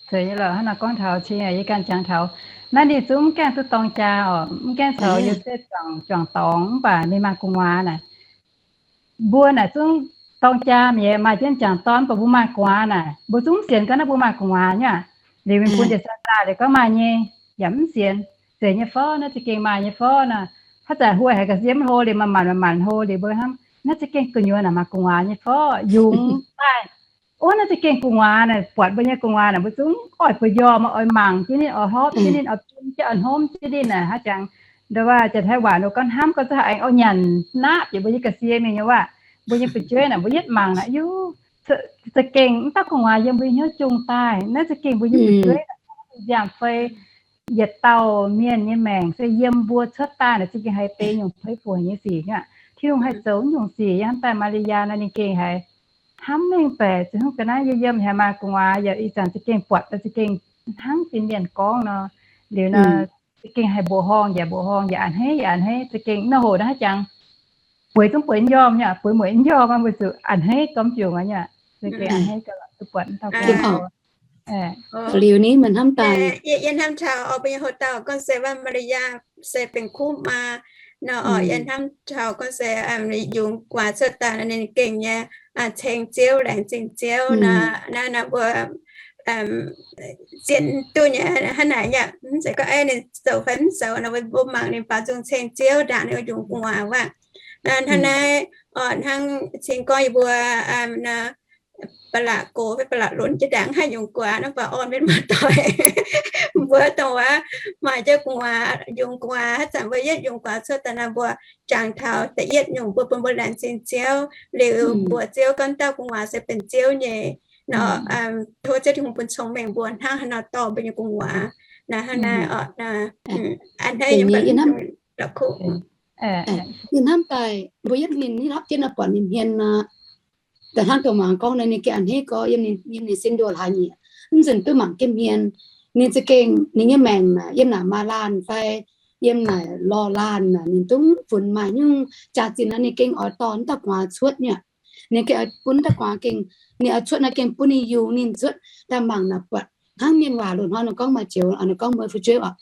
Zeiz nyei lorqc, hnangv naaiv gorngv taux cing, yie ganh jangx taux naaiv ninh zungv mv gaengh duqv dorng jaa orqc, mv gaengh caux Yosepv juangc dorngx, mv baac ninh maaih gu'nguaaz naaic. Mbuo naaic zungv dorng jaa mi'aqv, maaih jienv jangc dorn, mv baac mbuo maaih gu'nguaaz naaic, mbuo zungv mv sienx gaax naaiv mbuo maaih gu'nguaaz nyei aqv. Liuz mingh bun ndie-saa-laa liuz gorngv maaih nyei, yaac mv sienx. Zeiz nyei fov, naaiv za'gengh maaih nyei fov nor. Haaix zanc huo haiz ga'sie mv hlo liuz, manc-manc manc-manc hlo liuz, mbuo hnamv naaiv za'gengh gu'nyuoz naaic maaih gu'nguaaz nyei fov yungz daaih. Ov, naaiv za'gengh gu'nguaaz naaic, buatc mbuo nyei gu'nguaaz naaic, mbuo zungv oix buoz-njormh, oix mangc jienv ninh, oix hopv jienv ninh, oix bun jienv, oix hnomv jienv ninh naaic. Haaix jangx ndoh waac jaax Taiv waac nor gorngv hnamv gorngv zungv haiz aengx oix nyanc naapv bieqc mbuo nyei ga'sie mingh nyei waac. Mbuo nyei fu'jueiv naaic mbuo yietv mangc naaic, yie za'gengh mv dauh gu'nguaaz yiem mbuo nyei hnyouv jungx daaih. Naaiv za'gengh mbuo nyei fu'jueiv naaic, nziaamv fei yietc dauh mienh nyei maengc se yiem mbuo cuotv daaih naaic za'gengh haiz benx nyungc fei fu'jueiv nyei sic aqv. Tin-Hungh haih zoux nyungc sic yiem hnamv daaih Maa^li^yaa naaiv ninh gengh haiz hnamv mengh baeqc, ziouc hnangv ga'naaiv yie yiem haiz maaih gu'nguaaz yaac ih zanc za'gengh buatc, za'gengh hnangv fin-mienh gorngv nor, liuz nor, za'gengh haih mbuoqc horngh yaac mbuoqc horngh, yaac a'hneiv yaac a'hneiv, za'gengh nor hoc naaiv haaix jangx bueix zungv bueix njormh nyei, bueix mueic njormh, mbuo zuqc a'hneiv gormx jiex nyei, za'gengh a'hneiv gauh duqv buatc dauh gu'nguaaz. Liuz ni meih hnamv daaih, yie hnamv taux mbuo nyei hoc dauh gorngv se waac Maa^li^yaa se benx kuv maa nor, yie hnamv taux gorngv se yungz gu'nguaaz cuotv daaih ninh gengh nyei ceng Ziouv, laengz zingh Ziouv nor, naaiv mbuo zien duqv nyei hnangv naaic nyei. Mv zeiz gorngv ninh zoux fai mv zoux nor, mbuo mangc ninh baaux nzung ceng Ziouv ndaangc ninh yungz gu'nguaaz waac. Hnangv naaiv, hnangv cing gorngv yie mbuo ba'laqc gox fai ba'laqc lunx jiex ndaangc haih yungz gu'nguaaz nor, mv baac orn mienh muoz-doic mbuo dongh wuov maaih jienv gu'nguaaz, yungz gu'nguaaz. Haaix zanc mbuo yietv yungz gu'nguaaz cuotv daaih nor, mbuo jangx taux da'yietv nyungc mbuo bun mbuo laengz zingh Ziouv, liuz mbuox Ziouv gorngv dauh gu'nguaaz se benx Ziouv nyei nor, tov Ziouv Tin-Hungh bun cong-mengh mbuo hnangv haaix nor dorh mbuo nyei gu'nguaaz. Naaiv hnangv naaiv oc, a'hneiv yie hnamv daaih mbuo yietv ninh hiuv duqv jienv nor buatc ninh hmien nor, da'hnangv dongh muangx gorngv nor, ninh gengh a'hneiv gorx yiem ninh sin nduoh hlaax nyieqc, mv nzunc duqv mangc jienv hmien. Ninh za'gengh ninh nyei maengc naaic yiem naaic maaih laanh fai yiem naaic lorh laanh naaic, ninh dungv funx maaih nyungc jaax-zinh nor, ninh gengh oix dorh wuov dauh gu'nguaaz cuotv nyei. Ninh gengh oix bun wuov dauh gu'nguaaz gengh, ninh oix cuotv nor gengh bun ninh yungz ninh cuotv daaih mangc naaic buatc hnangv mienh waac loz-hnoi nor gorngv maaih joux nor gorngv mbuo fu'jueiv oc,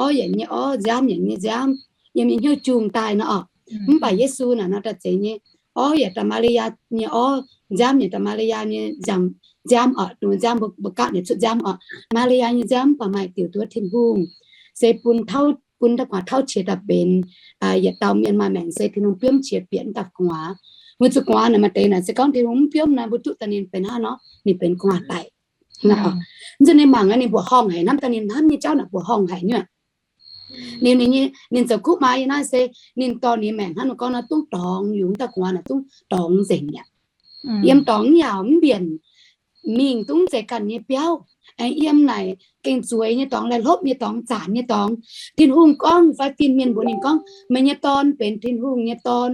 orv yaac nyei orv, nziaamv yaac nyei nziaamv, yiem nyei hnyouv jungh daaih nor oc. Mv baac Yesu naaic nor daaih zeiz nyei, orv yaac daaih Maa^li^yaa nyei orv, nziaamv yaac daaih Maa^li^yaa nyei nziaamv oc. Nziaamv mbuo gaatv naaic cuotv nziaamv oc. Maa^li^yaa nyei nziaamv baac maaih diuc duqv Tin-Hungh, se bun tauv, bun dauh gu'nguaaz tauv qiex daaih benx yietc dauh mienh maaih maengc se Tin-Hungh biomv qiex bieqc wuov dauh gu'nguaaz. Mbuo zuqc gu'nguaaz naaic maaih deix naaic se gorngv Tin-Hungh mv biomv naaic mbuo duqv daaih ninh benx hnangv nor, ninh benx gu'nguaaz daic. Mv zuqc ninh mangc ninh mbuoqc horngh haic, hnamv daaih ninh hnamv nyei jauv naaic mbuoqc horngh haic nyei. Ninh, ninh zoux kuv maa yiem naaiv se ninh dorh ninh maengc hnangv nor gorngv nor dungv dorngx, yungz dauh gu'nguaaz naaic dungv dorngx nzengc mi'aqv. Yiem dorngx mv yaauc mv mbienc, mingh dungv zeiz ganh nyei biauv, aengx yiem naaic gengh zueiz nyei dorngx, laih hlopv nyei dorngx, zaanc nyei dorngx. Tin-Hungh gorngv fai fin-mienh mbuox ninh gorngv, meih nyei dorn benx Tin-Hungh nyei dorn,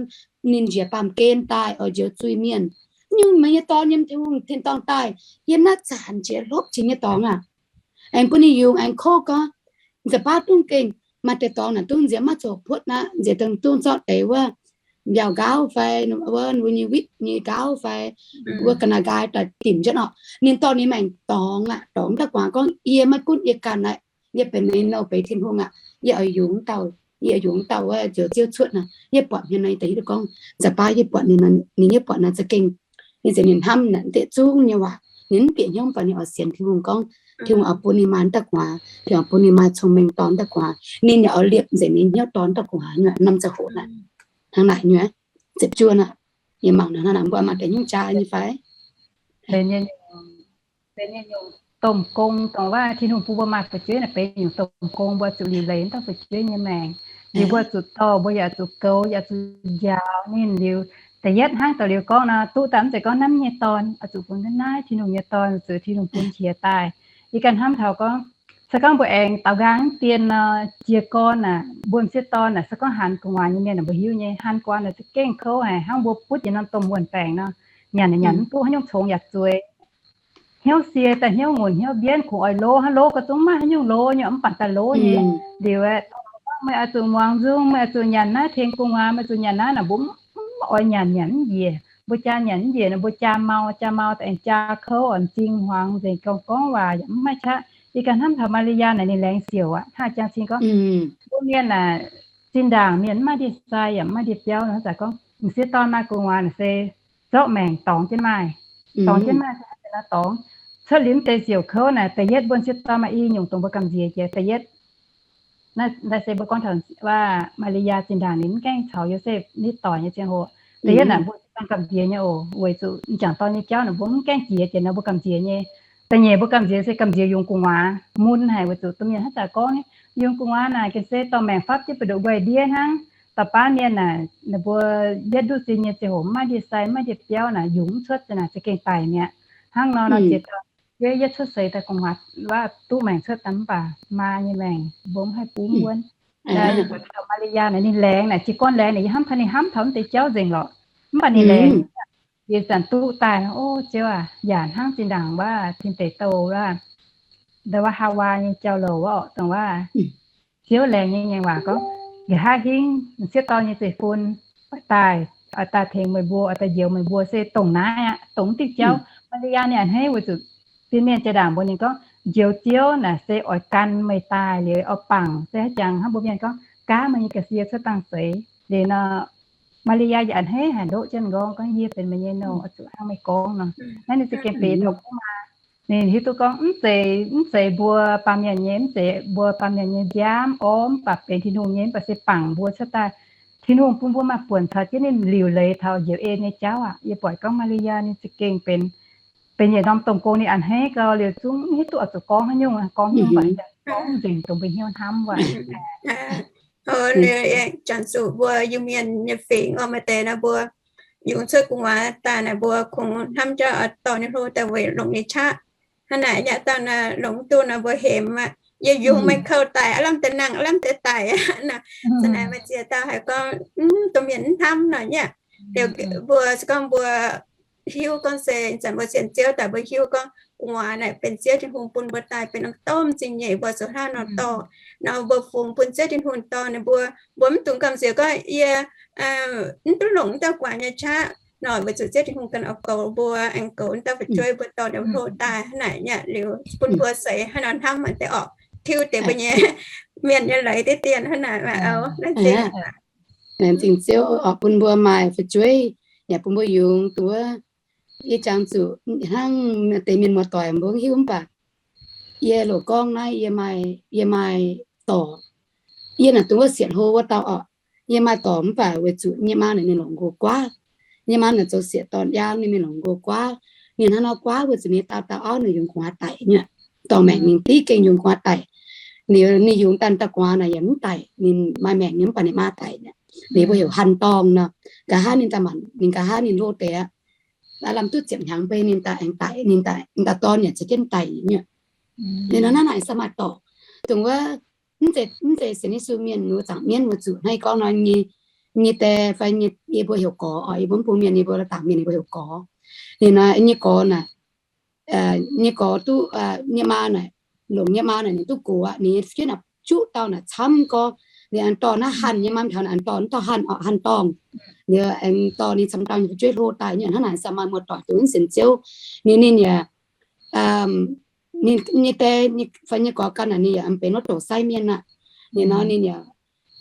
ninh njiec baamh gen daaih oix njoux zuiz-mienh. Nyungc meih nyei dorn yiem Tin-Hungh tin-dorngh daaih, yiem naaiv zaanc qiex hlopv qiex nyei dorngx aqv. Aengx bun ninh yungz aengx kouv gorngv, nza'baav dungv gengh maaih deix dorngx naaic dungv nziex maiv zoux puotv aqv, nziex dongh dungv zorqv deix wuov mbiauh nqaauv fai wuov mbuo nyei witv nyei nqaauv fai wuov ga'naaiv nqaai daaih dimc jienv oc. Ninh dorh ninh maengc dorngx aqv, dorngx dauh gu'nguaaz gorngv, yie maiv gunv yie ganh aqv, yie benx ninh nouh beiz Tin-Hungh aqv, yie oix yungz dauh, yie yungz dauh wuov njoux Ziouv cuotv naaic. Yie buatc hmien nor, yie daaih hiuv duqv gorngv nza'baav yie buatc ninh, ninh yie buatc naaic za'gengh ninh zeiz ninh hnamv naaic deix zungv nyei waac, ninh mv bieqc hnyouv, mv baac ninh oix sienx Tin-Hungh gorngv Tin-Hungh oix bun ninh maaih wuov dauh gu'nguaaz, Tin-Hungh oix bun ninh maaih cong-mengh dorh wuov dauh gu'nguaaz, ninh yaac oix liepc nzengc ninh hnyouv dorh wuov dauh gu'nguaaz nyei norm ziangh hoc naaic. Hnangv naaic nyei, ziepc juoh naaic, yie mangc naaic hnangv naaic, mbuo maaih deix nyungc jaa nyei fai? Benx nyungc domh gong, dongh wuov Tin-Hungh bun mbuo maaih fu'jueiv naaic benx nyungc domh gong, mbuo zuqc liuc leiz wuov dauh fu'jueiv nyei maengc. Liuz mbuo zuqc dorh, mbuo yaac zuqc goux, yaac zuqc njaaux ninh liuz. Da'yietv hnangv da'liuz gorngv nor, duqv daaih mv zeiz gorngv hnamv nyei dorn, oix zuqc bun naaiv Tin-Hungh nyei dorn, zuqc Tin-Hungh bun qiex daaih. Yie ganh hnamv taux gorngv, se gorngv mbuo aengx daaux nqaang dien nor, jiez gorn aac, mbuo m'sieqv dorn aac, se gorngv hanx gu'nguaaz nyei mienh mbuo hiuv nyei, hanx gu'nguaaz naaic za'gengh kouv haic, hnangv mbuo butv yietc norm domh wuonh baengc nor, nyanc yaac nyanc mv duqv, haaix nyungc congx yaac zueiz. Hnyouv sie daaih hnyouv ngunc hnyouv mbienv, kungx oix lov, hnangv lov gau zungv maiv haaix nyungc lov nyei, mv baac daaih lov nyei. Liuz aeqv, meih oix zuqc muangx nzung, meih oix zuqc nyanc naaiv tengx gu'nguaaz, meih zuqc nyanc naaiv naaic, mbuo mv oix nyanc, nyanc mv njiec. Mbuo jaa nyanc mv njiec nor, mbuo jaa mau, jaa mau daaih aengx jaa kouv, oix m'zing hmuangx nzengc, gorngv gorngv waac yaac mv maaih qaqv. Yie ganh hnamv taux Maa^li^yaa naaic ninh laengz siouc aqv, hnangv jang cing gorngv, mbuo mienh naaic, zinh ndaangc mienh mv maaih ndie-sai yaac mv maaih ndie-biauv nor, haaix zanc gorngv m'sieqv dorn maaih gu'nguaaz naaic se zorqv maengc dorngx jienv maaih, dorngx jienv maaih se hnangv naaic dorngx. Cuotv liuz mv deix siouc kouv naaic, da'yietv mbuo m'sieqv dorn maaih i nyungc dongh mbuo gamh nziex jiex. Da'yietv, Naaiv se mbuo gorngv taux Maa^li^yaa zinh ndaangc ninh mv gaengh caux Yosepv nitv doic nyei ziangh hoc. Da'yietv naaic mbuo gamh nziex nyei oc, weic zuqc m'jangc dorn nyei jauv naaic mbuo mv gaengh jiex, jiex nor mbuo gamh nziex nyei. Da'nyeic mbuo gamh nziex se gamh nziex yungz gu'nguaaz mun haic, weic zuqc domh mienh hnangv zanc gorngv, yungz gu'nguaaz naaic gengh se dorh maengc fapv jienv buoz-ndoqv nquaih ndiev hnangv. Da'faam mienh naaic ninh mbuo yietv nduqv sin nyei ziangh hoc mv maaih ndie-sai mv maaih ndie-biauv naaic yungz mv cuotv, za'naaic za'gengh daic mi'aqv. Hnangv nor nor jiex dauh yie, yie cuotv seix daaih gu'nguaaz waac duqv maengc cuotv daaih mv baac maa nyei maengc mbuo mv haih bun wuonv. Maa^li^yaa naaic ninh laengz naaic, jiez gorn laengz naaic yie hnamv taux ninh hnamv taux mv deix jauv nzengc lorqc. Mv baac ninh laengz, yie zanc duqv daaih, O Ziouv aac, yaac hnangv zinh ndaangc waac tin deic douh waac, ndau waac Haawaa nyei jauv-louc orqc, dongh waac Ziouv laengz nyei ngaengc waac gorngv, nqa'haav hingv m'sieqv dorn nyei zeiv-fun oix daaih, oix daaih tengx meih mbuo, oix daaih njoux meih mbuo, se dongh naaiv aqv, dongh mv diuh jauv. Maa^li^yaa ninh a'hneiv weic zuqc fin-mienh jiex ndaangc mbuox ninh gorngv, njoux Ziouv naaic se oix gan meih daaih liuz oix bangc, se haaix jangx hnangv mbuo mienh gorngv, gaav meih nyei ga'sie cuotv dangh zeix. Liuz nor, Maa^li^yaa yaac a'hneiv haic, ndoqv jienv m'nqorngv gorngv, Yie benx meih nyei nouh, oix zuqc hnangv meih gorngv nor. Naaiv ninh za'gengh benx taux kuv maa. Ninh hiuv duqv gorngv mv zeiz, mv zeiz mbuo baamh mienh nyei, mv zeiz mbuo baamh mienh nyei nziaamv orv, mv baac benx Tin-Hungh nyei, mv baac se bangc mbuo cuotv daaih. Tin-Hungh bun mbuo maaih buonc caux jienv ninh liuc leiz taux njoux en nyei jauv aac. Yie buatc gorngv Maa^li^yaa ninh za'gengh benx, benx yietc norm domh gong ninh a'hneiv gau liuz zungv mv hiuv duqv oix zuqc gorngv haaix nyungc, gorngv haaix nyungc mv baac gorngv nzengc dongh mbuo hnyouv hnamv waac. Janx-zuqc mbuo Iu-Mienh nyei fingx oc, maaih deix naaic mbuo yungz cuotv gu'nguaaz daaih naaic mbuo kungx hnamv jauv oix dorh ninh hlo daaih weic longc ninh qaqv. Hnangv naaic nyei dangh naaic longc mv duqv nor mbuo hemx aqv. Yie yungz maaih kouv daic, aav lamh deix nangh, aav lamh deix daic. Naaic za'naaic maaih ziex dauh haiz gorngv, mv, domh mienh mv hnamv nor nyei. Liuz mbuo se gorngv mbuo hiuv gorngv se zanc mbuo sienx Ziouv daaih mbuo hiuv gorngv gu'nguaaz naaic benx Ziouv Tin-Hungh bun mbuo daaih benx norm domh zingh nyeic mbuo zoux hnangv nor dorh. Nor mbuo fungx bun Ziouv Tin-Hungh dorh ninh mbuo, mbuo mv dungx gamh nziex gorngv yie mv duqv longc wuov dauh gu'nguaaz nyei qaqv nor, weic zuqc Ziouv Tin-Hungh ganh oix goux mbuo, aengx goux wuov dauh fu'jueiv mbuo dorh ninh hlo daaih hnangv naaic nyei. Liuz bun mbuo seix hnangv nor hnamv deix orqc, tiuv deix mbuo nyei mienh nyei leiz diqv dien hnangv naaic. Laengz zingh Ziouv oc, bun mbuo maaih fu'jueiv yaac bun mbuo yungz duqv. Yie jangx zuqc hnangv deix mienh muoz-doic mbuo hiuv mv baac yie loz gorngv naaiv yie maaih, yie maaih dorc. Yie naaic dongh wuov siec hlo wuov dauh orqc. Yie maaih dorc mv baac weic zuqc yie maa naaic ninh longc nqox guaav. Yie maa naaic zoux siec dorn-yaang ninh mingh longc nqox guaav. Ninh hnangv nor guaav weic zuqc ninh dauh dauh auv naaic yungz gu'nguaaz daic nyei. Dorh maengc ninh diqv gengh yungz gu'nguaaz daic. Liuz ninh yungz daaih dauh gu'nguaaz naaic yaac mv daic, ninh maaih maengc nyei mv baac ninh maa daic nyei. Liuz mbuo heuc Hanh Dorngh nor. Nqa'haav ninh daaih maanc, ninh nqa'haav ninh hlo deix aqv. Aav lamh duqv ziepc hnyangx beiv ninh daaih aengx daic, ninh daaih, ninh dauh dorn yaac za'gengh daic nyei. Liuz nor naaiv naaic se maaih dorc, dongh wuov mv zeiz sienx Yesu mienh, wuov zaangc mienv wuov zuqc hnangv yie gorngv nor nyei, nyei die fai nyei, yie mbuo heuc gorx oc, yie mbuo mv bung mienh, yie mbuo la'dangc mienh yie mbuo heuc gorx. Liuz nor nyei gorx naaic, nyei gorx duqv, nyei maa naaic, longc nyei maa naaic ninh duqv gox aqv, ninh nyei fu'jueiv naaic juqv dauh naaic camv gorx. Liuz aengx dorh naaiv Hanh nyei maa taux naaic aengx dorh naaiv dauh Hanh orqc, Hanh Dorngh. Liuz aengx dorh ninh camv dauh nyei fu'jueiv hlo daaih nyei. Hnangv naaic se maaih muoz-doic dongh mv sienx Ziouv. Ninh, ninh yaac, ninh nyei die fai nyei gorx ganh naaic ninh yaac benx wuov douz sai mienh aqv. Liuz nor ninh yaac,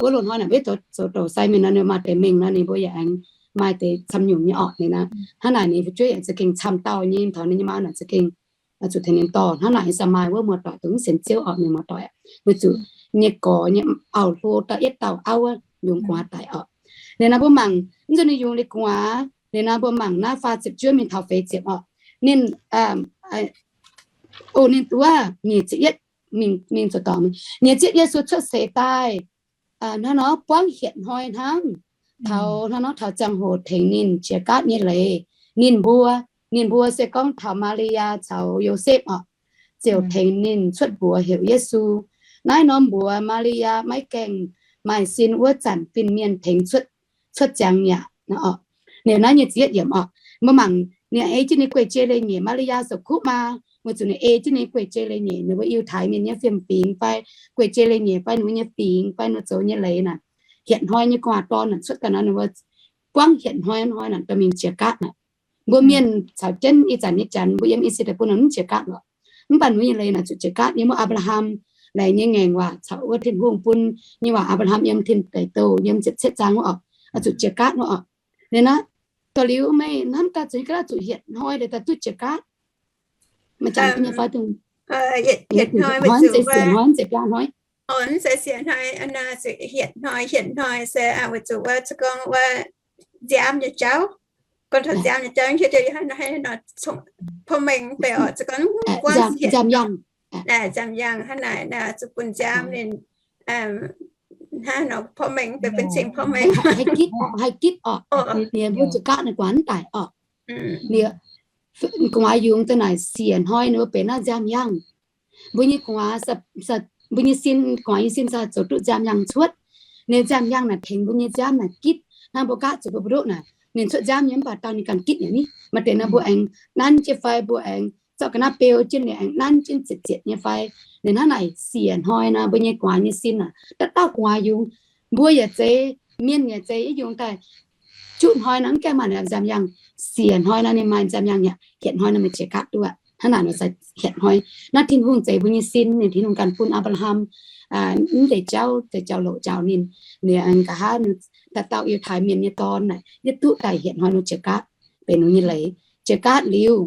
wuov loz-hnoi naaic beiv zoux douz sai mienh nor, ninh maaih deix mengh nor ninh mbuo yaac aengx maaih deix camv nyungc nyei orqc. Liuz nor hnangv naaic ninh fu'jueiv yaac za'gengh camv dauh nyei, taux ninh nyei maa naaic za'gengh zuqc tengx ninh dorh. Hnangv naaic se maaih wuov muoz-doic dongh mv sienx Ziouv orqc, ninh muoz-doic, weic zuqc nyei gorx nyei auv hlo dauh yietv dauh auv wuov yungz gu'nguaaz daic orqc. Liuz nor mbuo mangc, mv zuqc ninh yungz liuz gu'nguaaz. Liuz nor mbuo mangc naaiv faah ziepc juov mingh taux feix ziepc orqc. Ninh, o, ninh wuov nyic ziepc yietv mingh, mingh zuqc dorngx. Nyic ziepc Yesu cuotv seix daaih hnangv nor buangv hietc hnoi hnangv, taux hnangv nor taux ziangh hoc tengx ninh jiex gaatv nyei leiz. Ninh mbuo, ninh mbuo se gorngv taux Maa^li^yaa caux Yosepv orqc, ziouc tengx ninh cuotv mbuox heuc Yesu. Naaiv norm mbuox Maa^li^yaa maiv gaengh maaih sin wuov zanc fin-mienh tengx cuotv, cuotv ziangx yaac orqc. Liuz naaiv nyic ziepc yietv yiemc orqc, mbuo mangc ninh ei jienv ninh guei-jei leiz-nyeic, Maa^li^yaa zoux kuv maa, weic zuqc ninh ei jienv ninh guei-jei leiz-nyeic, ninh mbuo Yiutai Mienh nyei fiem-fingx fai guei-jei leiz-nyeic fai ninh mbuo nyei fingx fai ninh mbuo zoux nyei leiz naaic, hietc hnoi nyei gu'nguaaz dorn naaic cuotv ga'naaiv ninh mbuo buangv hietc hnoi hnoi naaic dorh mingh jiex gaatv naaic. Mbuo mienh caux jienv ih zanc nyei janx mbuo yiem I^saa^laa^en buonv naaic mv jiex gaatv lorqc. Mv baac mbuo nyei leiz naaic zuqc jiex gaatv yiem wuov Apc^laa^ham laengz nyei ngaengc waac caux wuov Tin-Hungh bun nyei waac. Apc^laa^ham yiem Tin Deic Douh yiem ziepc cietv zaang wuov orqc, zuqc jiex gaatv wuov orqc. Liuz naaiv, dorh liuz meih hnamv daaih zuqc ga'naaiv zuqc hietc hnoi daaih duqv jiex gaatv. Maiv jangx nyei fai dongh hietc hnoi, mv zeiz siec hnoi, mv zeiz biaa hnoi. Orqc, mv zeiz siec hnoi, hietc hnoi, hietc hnoi se weic zuqc wuov, se gorngv wuov nziaamv nyei jauv. Gorngv taux nziaamv nyei jauv, hietv jienv nor, porv mengh beiv orqc, se gorngv nziaamv yangh, nziaamv yangh hnangv naaic, zuqc bun nziaamv ninh hnangv nor porv mengh beiv, bun cing porv mengh. Haih gitv orqc, ninh mbuo zuqc gaatv ninh guaax daic orqc. Gu'nguaaz yungz daaih naaic siec hnoi ninh mbuo benx naaiv nziaamv yangh. Mbuo nyei gu'nguaaz, mbuo nyei sin, gu'nguaaz nyei sin se zoux duqv nziaamv yangh cuotv. Ninh nziaamv yangh naaic tengx mbuo nyei nziaamv naaic gitv. Hnangv mbuo gaatv zuqc mbuo mbu'ndongv naaic, ninh cuotv nziaamv nyei mv baac dauh ninh ganh gitv nyei ni. Maaih deix nor mbuo aengx nanv jienv fai mbuo aengx zorqv ga'naaiv beu jienv, ninh aengx nanv jienv zietc zietc nyei fai. Ninh hnangv naaic siec hnoi nor mbuo nyei gu'nguaaz nyei sin aac, dauh dauh gu'nguaaz yungz. Mbuo yaac zeiz, mienh yaac zeiz, i yungz daaih juqv hnoi nor mv gaengh maaih nziaamv yangh. Siec hnoi nor ninh maaih nziaamv yangh aqv. Hietc hnoi nor meih jiex gaatv duqv aqv. Hnangv naaic nor se hietc hnoi. Naaiv Tin-Hungh zeix mbuo nyei sin, ninh Tin-Hungh ganh bun Apc^laa^ham mv deix jauv, deix jauv-louc njaaux ninh. Ninh aengx nqa'haav dauh dauh Yiutai Mienh nyei dorn naaic, yietv duqv daaih hietc hnoi nor jiex gaatv, benx ninh nyei leiz. Jiex gaatv liuz,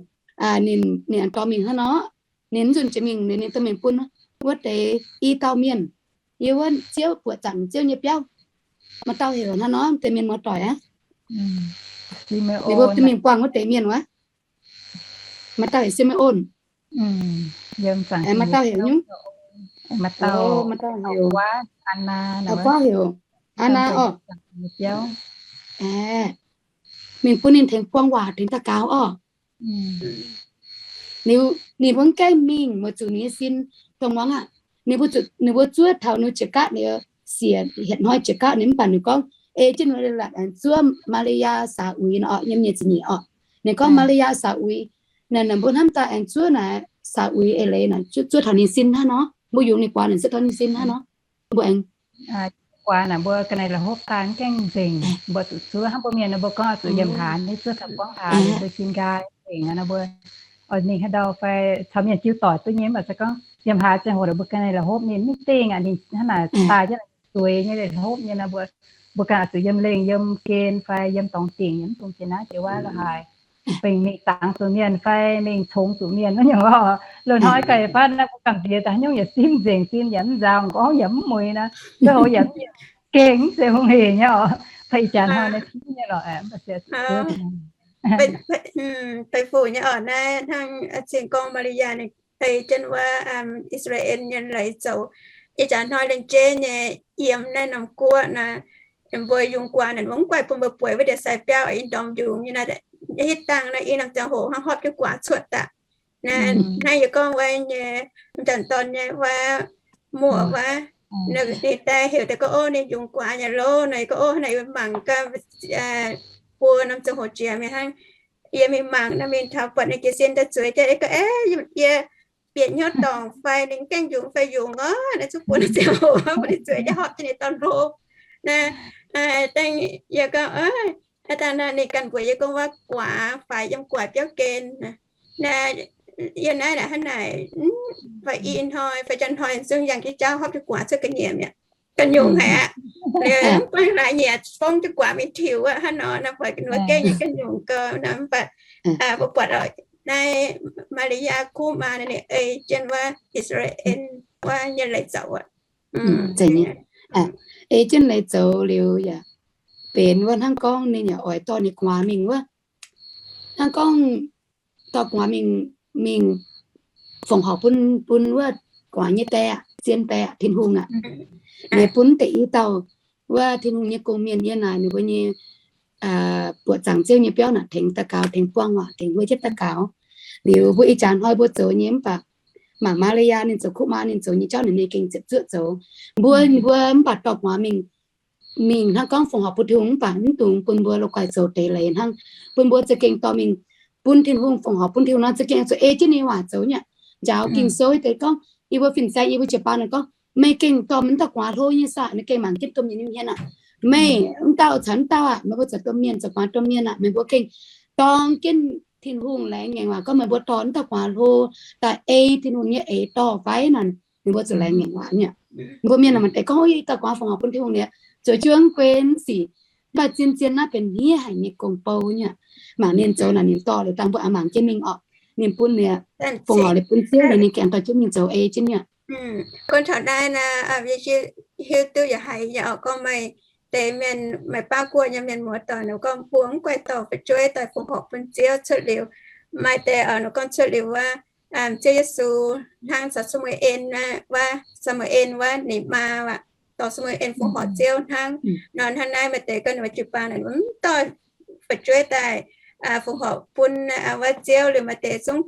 ninh, ninh aengx dorh mingh hnangv nor, ninh mv nzunc jiex mingh, ninh dorh mingh bun wuov deix i dauh mienh, yiem wuov Ziouv buoqc zaangc Ziouv nyei biauv. Maaih dauh heuc hnangv nor, deix mienh muoz-doic aqv. Ninh mbuo dorh mingh buangh wuov deix mienh wuov. Maaih dauh heuc Si^me^on. Maaih dauh heuc nyungc. Maaih dauh heuc, guaav heuc Anaa orqc. Mingh bun ninh tengx buang waac tengx daux gaux orqc. Ninh mbuo mv gaengh mingh weic zuqc ninh nyei sin dongh muangx aqv. Ninh mbuo zuqc, ninh mbuo zuov taux ninh jiex gaatv, ninh siec hietc hnoi jiex gaatv ninh mv baac ninh gorngv ei jienv ninh leiz-latc aengx zuov Maa^li^yaa saax uix nor orqc, yiem nyeic ziepc nyeic orqc. Ninh gorngv Maa^li^yaa saax uix, naaic mbuo hnamv daaih aengx zuov naaic saax uix eix leiz naaic zuov taux ninh sin hnangv nor. Mbuo yungz ninh guaax naaic zuov taux ninh sin hnangv nor. Mbuo aengx guaax naaic mbuo ga'naaiv la'hopv daaih mv gaengh nzengc, mbuo zuqc zuov hnangv mbuo mienh nor mbuo gorngv zuqc yiem haaix nyungc zuov taux gorngv haaix, mbuo sin nqaai nzengc nor mbuo. Mingh haaix ndau fai caux mienh jiu doic duqv nyei mv baac se gorngv yiem haaix ziangh hoc mbuo ga'naaiv la'hopv ninh mv dingh aqv, ninh hnangv naaic daaih jienv zueiz nyei la'hopv nyei nor mbuo, mbuo ganh zuqc yiem lengh yiem gen fai yiem dorngx dingc nyei mv dungx jiex naaiv jiex wuov la'haaix. Bingx mingh dangx zuqc mienh fai mingh congx zuqc mienh wuov nyungc oc. Loz-hnoi ga'naaiv fatv naaiv mbuo gamh nziex daaih haaix nyungc yaac simv nzengc, simv yaac mv nzaaux, gorngv yaac mv mueiz nor, duqv houc yaac mv gengh, mv zeiz hungh hec nyei oc. Fai ih jaax hnoi naaiv simv nyei lorqc. Fai fuc nyei oc, naaiv hnangv zinh gorngv Maa^li^yaa ninh ei jienv wuov I^saa^laa^en nyei leiz zoux. Ih jaax hnoi lengc jeiv nyei yiem naaiv norm guoqv naaiv, mbuo yungz guaax naaic mv guaix bun mbuo bueix wuov deix sai biauv, i ndorm yungz nyei naaiv, hitv dangh naaiv i norm ziangh hoc hnangv hopv jienv guaax cuotv daaih. Naaiv yie gorngv wuov nyei m'jangc dorn nyei wuov muoz wuov, ninh daaih heuc daaih gorngv, ov, ninh yungz guaax nyei lov. Naaiv gorngv, ov, naaiv yie mangc gaax, buo norm ziangh hoc jiex mingh hnangv, yie mingh mangc naaiv, mingh taux buatc ninh jiez sin daaih zueiz jienv, gorngv, ov, yie bieqc hnyouv dorngc fai ninh gaengh yungz fai yungz orqc. Naaiv zuqc buo norm ziangh hoc bun ninh zueiz jienv hopv jienv ninh dorn hlo. Naaiv dangh yie gorngv, ov, dangh naaiv ninh ganh mbuox yie gorngv wuov guaax faix yiem guaax biauv gen. Naaiv yiem naaiv hnangv naaic, fai i hnoi fai janx hnoi zungv yangh jienv jauv hopv jienv guaax cuotv ga'nyiec mi'aqv. Ga'nyungc haic aqv. Liuz mv baac laaix nyiec fongv jienv guaax mingh tiux aqv. Hnangv nor naaiv buatc ninh mbuo gengh nyei ga'nyungc gau nor, mv baac mbuo buatc oc, naaiv Maa^li^yaa kuv maa naaiv ninh ei jienv wuov I^saa^laa^en wuov nyei leiz zoux aqv. Ei jienv leiz zoux liuz yaac benx wuov hnangv gorngv ninh yaac oix dorh ninh guaax mingh wuov, hnangv gorngv dorh guaax mingh, mingh fongc horc bun, bun wuov guaax nyei die, zien die, Tin-Hungh aqv. Ninh bun deix i dauh wuov Tin-Hungh nyei gong-mienh yiem naaic ninh mbuo nyei buoqc zaangc Ziouv nyei biauv naaic tengx daux gaux, tengx buangh waac, tengx huo jienv daux gaux. Liuz mbuo ih jaax hnoi mbuo zoux nyei mv baac mangc Maa^li^yaa ninh zoux kuv maa ninh zoux nyei jauv naaic ninh gengh ziepc zuoqv zoux. Mbuo, mbuo mv baac dorh guaax mingh, mingh hnangv gorngv fongc horc bun Tin-Hungh mv baac mv dungx bun mbuo la'guaih zoux deix leiz hnangv. Bun mbuo za'gengh dorh mingh bun Tin-Hungh, fongc horc bun Tin-Hungh nor za'gengh zuqc ei jienv ninh waac zoux nyei. Njaaux Ging-Sou deix gorngv, yie mbuo fin-saeng yie mbuo jiu-baang naaic gorngv, meih gengh dorh mv dauh guaax hlo nyei saah? Ninh gengh mangc jienv domh nyei hmien aqv. Meih mv dauh caux mv dauh aqv, meih mbuo zoux domh mienh, zoux guaax domh mienh aqv, meih mbuo gengh dorng jienv Tin-Hungh laengz ngaengc waac gorngv meih mbuo dorh mv dauh guaax hlo daaih ei Tin-Hungh nyei eix dorh fai naaic, ninh mbuo zuqc laengz ngaengc waac nyei. Mbuo mienh maaih deix gorngv, i dauh guaax fongc horc bun Tin-Hungh liuz, zueiz jienv guei sic, mv baac zien-zien naaiv benx hniev haic nyei gong-bou nyei. Mangc ninh zoux naaic ninh dorh liuz dangh mbuo aengx mangc jienv mingh orqc. Ninh bun liuz fongc horc liuz bun Ziouv liuz ninh gaengh dorh jienv mingh zoux ei jienv nyei. Gorngv taux naaiv naaic, yie hiuv duqv yaac haiz yaac oix gorngv maaih deix mienh, maaih baav guoqv nyei mienh muoz-doic ninh gorngv mbuo mv guaih dorh fu'jueiv daaih fongc horc bun Ziouv cuotv liuz. Maaih deix ninh gorngv cuotv liuz wuov, Ziouv Yesu hnangv caux Saa^mu^en wuov, Saa^mu^en wuov ninh maa aqv, dorh Saa^mu^en fongc horc Ziouv hnangv nor. Hnangv naaiv maaih deix gorngv ninh mbuo jiu-baang naaic mv dorh fu'jueiv daaih fongc horc bun wuov Ziouv liuz maaih deix zungv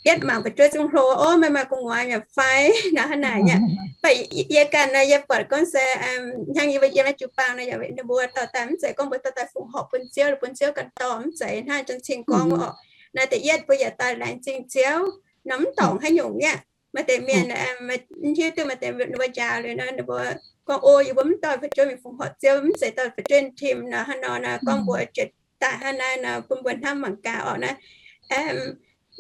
yietv mangc fu'jueiv zungv hlo, ov, meih maaih gu'nguaaz yaac fai nor hnangv naaic nyei. Mv baac yie ganh nor yie buatc gorngv se hnangv yie mbuo yiem naaiv jiu-baang nor yaac ninh mbuo dorh daaih mv zeiz gorngv mbuo dorh daaih fongc horc bun Ziouv, bun Ziouv ganh dorh, mv zeiz hnangv John Cing gorngv oc. Naaiv da'yietv mbuo yaac daaih laengz zingh Ziouv nor mv dorngc haaix nyungc nyei. Maaih deix mienh hiuv duqv maaih deix ninh mbuo njaaux liuz nor ninh mbuo gorngv, o, yie mbuo mv dorh fu'jueiv mingh fongc horc Ziouv, mv zeiz dorh fu'jueiv tim nor hnangv nor nor gorngv mbuo jiex daaih hnangv naaiv nor bun mbuo hnamv mangc gaax oc naaiv.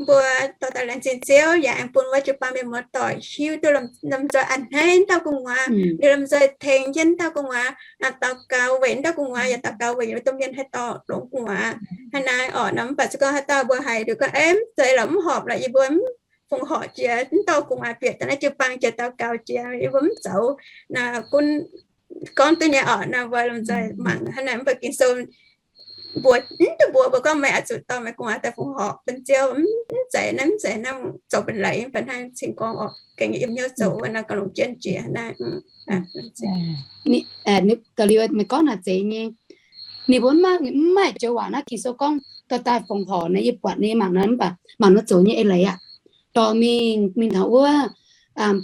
Mbuo dorh daaih laengz zingh Ziouv yaac aengx bun wuov jiu-baang mienh muoz-doic hiuv duqv lomh nzoih a'hneiv dauh gu'nguaaz, liuz lomh nzoih tengx jienv dauh gu'nguaaz, daux gaux weic dauh gu'nguaaz, yaac daux gaux weic domh mienh haih dorh longx gu'nguaaz hnangv naaiv oc nor. Mv baac se gorngv haaix dauh mbuo haiz liuz gorngv, mv zeiz lorqc, mv horpc lorqc, yie mbuo mv fongc horc jiex, mv dorh gu'nguaaz bieqc daaih naaiv jiu-baang jiex daux gaux jiex, yie mbuo mv zoux, naaiv gunv gorngv duqv nyei oc nor, mbuo lomh nzoih mangc hnangv naaiv. Mv baac Ging-Sou mbuox, mv duqv mbuox mbuo gorngv meih oix zuqc dorh meih gu'nguaaz daaih fongc horc bun Ziouv, mv zeiz naaiv, mv zeiz naaiv, zoux benx leiz mv baac hnangv cing gorngv oc, gengh yiem hnyouv zoux wuov naaiv gauh longc jienv jiex naaiv. Gauh liuz meih gorngv naaic zeiz nyei, ninh mbuo mv maaih joux waac naaiv Ging-Sou gorngv dorh daaih fongc horc naaiv, yie buatc ninh mangc naaiv mv baac mangc ninh zoux nyei eix leiz aqv. Dorh mingh, mingh taux wuov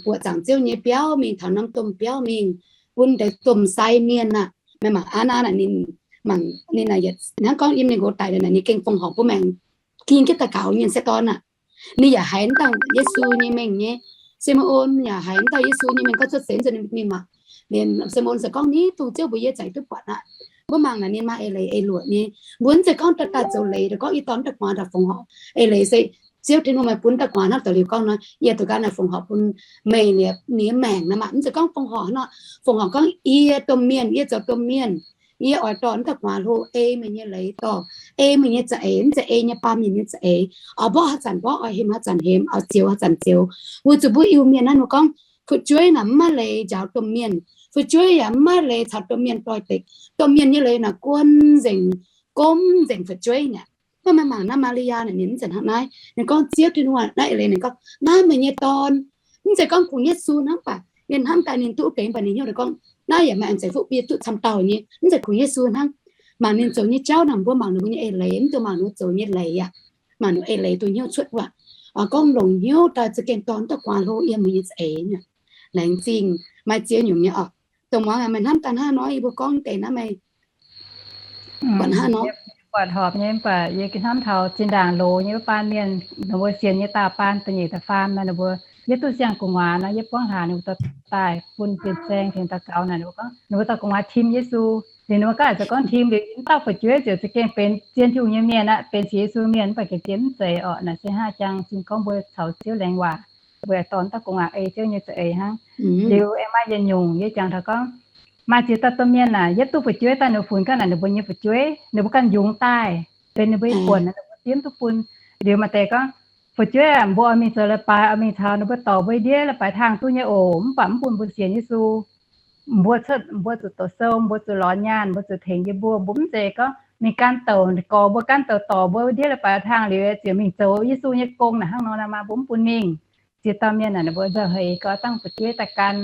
buoqc zaangc Ziouv nyei biauv, mingh taux norm domh biauv mingh, bun deix domh sai mienh aqv. Meih mangc Aa^naa naaic, ninh mangc ninh naaic yietc hnangv gorngv yiem ninh nqox daic liuz naaic ninh gengh fongc horc bun maengc ging jienv daux gaux nyei m'sieqv dorn aqv. Ninh yaac haiz dauh Yesu nyei mengh nyei. Saa^mu^on yaac haiz dauh Yesu nyei mengh gorngv cuotv seix nzunc ninh mangc. Liuz Saa^mu^on se gorngv, ni dongh Ziouv mbuox yie zaqc duqv buatc aqv. Mbuo mangc naaic ninh maaih eix leiz eix luoqc nyei. Mbuo mv zeiz gorngv dorh daaih zoux leiz, gorngv yie dorh mv dauh gu'nguaaz daaih fongc horc. Eix leiz se Ziouv Tin-Hungh maaih bun dauh gu'nguaaz hnangv da'liuz gorngv nor, yie dorh gaax naaic fongc horc bun meih liepc ninh nyei maengc nor maah. Mv zeiz gorngv fongc horc hnangv nor, fongc horc gorngv yie domh mienh, yie zoux domh mienh, yie oix dorh mv dauh gu'nguaaz hlo ei meih nyei leiz, dorh ei meih nyei za'eix, mv zeiz ei nyei baamh mienh nyei za'eix. Oix mborqv haaix zanc mborqv, oix hemx haaix zanc hemx, oix zioux haaix zanc zioux. Weic zuqc mbuo Iu-Mienh naaiv ninh mbuo gorngv fu'jueiv naaic mv maaih leiz njaaux domh mienh. Fu'jueiv yaac mv maaih leiz caux domh mienh doix-dekc. Domh mienh nyei leiz naaic guon nzengc, gomv nzengc fu'jueiv naaic. Mv baac meih mangc naaiv Maa^li^yaa naaic, ninh mv zeiz hnangv naaiv. Ninh gorngv Ziouv Tin-Hungh naaiv eix leiz, ninh gorngv, naaiv meih nyei dorn. Mv zeiz gorngv kungx Yesu hnangv, mv baac ninh hnamv daaih ninh duqv gengh, mv baac ninh hnyouv daaih gorngv, naaiv yaac maaih aengx zeiz fuqv bie duqv camv dauh nyei, mv zeiz kungx Yesu hnangv. Mangc ninh zoux nyei jauv naaic, mbuo mangc ninh mbuo nyei eix leiz, mv dungx mangc ninh zoux nyei leiz aqv. Mangc ninh eix leiz dongh hnyouv cuotv wuov, gorngv longc hnyouv daaih za'gengh dorh mv dauh gu'nguaaz hlo yiem mbuo nyei za'eix. Laengz zingh, maaih ziex nyungc nyei oc. Dongh muangx aac, meih hnamv daaih hnangv nor, yie mbuo gorngv deix naaiv meih buatc hnangv nor. Buatc horpc nyei, mv baac yie hnamv taux zinh ndaangc loz nyei wuov baan mienh, ninh mbuo sienx nyei daauh baan da'nyeic da'faam naaic, ninh mbuo yietv duqv siang gu'nguaaz nor, yietv buangv hlaax ninh mbuo dorh daaih bun fin-saeng tengx daux gaux naaic, ninh mbuo gorngv ninh mbuo dorh gu'nguaaz tim Yesu. Liuz ninh mbuo gaav aac zoux gorngv tim liuz mv dauh fu'jueiv ziouc za'gengh benx zien Tin-Hungh nyei mienh aqv, benx Yesu mienh, mv baac gengh zien mv zeiz orqc. Naaic se hnangv jang zinh gorngv mbuo caux Ziouv laengz waac, mbuo yaac dorh mv dauh gu'nguaaz ei Ziouv nyei za'eix hnangv. Liuz aengx maaih yietc nyungc yie jangx taux gorngv, maaih ziex dauh domh mienh naaic yietv duqv fu'jueiv daaih, ninh mbuo funx gaav naaic ninh mbuo nyei fu'jueiv, ninh mbuo ganh yungz daaih, benx ninh mbuo nyei buonc, ninh mbuo dimv duqv bun. Liuz maaih deix gorngv, fu'jueiv aah, mbuo oix mingh zoux leiz-baaix, oix mingh caux ninh mbuo dorc mbuo ndiev leiz-baaix tangh duqv nyei oc, mv baac mv bun mbuo sienx Yesu. Mbuo cuotv, mbuo zuqc doqc sou, mbuo zuqc lorz nyaanh, mbuo zuqc tengx yie mbuo. Mbuo mv zeiz gorngv mingh gan douc gorx, mbuo gan douc dorc mbuo ndiev leiz-baaix tangh liuz ziouc mingh zoux Yesu nyei gong naaic hnangv nor naaic maah, mbuo mv bun mingh. Ziex dauh mienh naaic, ninh mbuo nzauh heix gau dangh fu'jueiv daaih gan.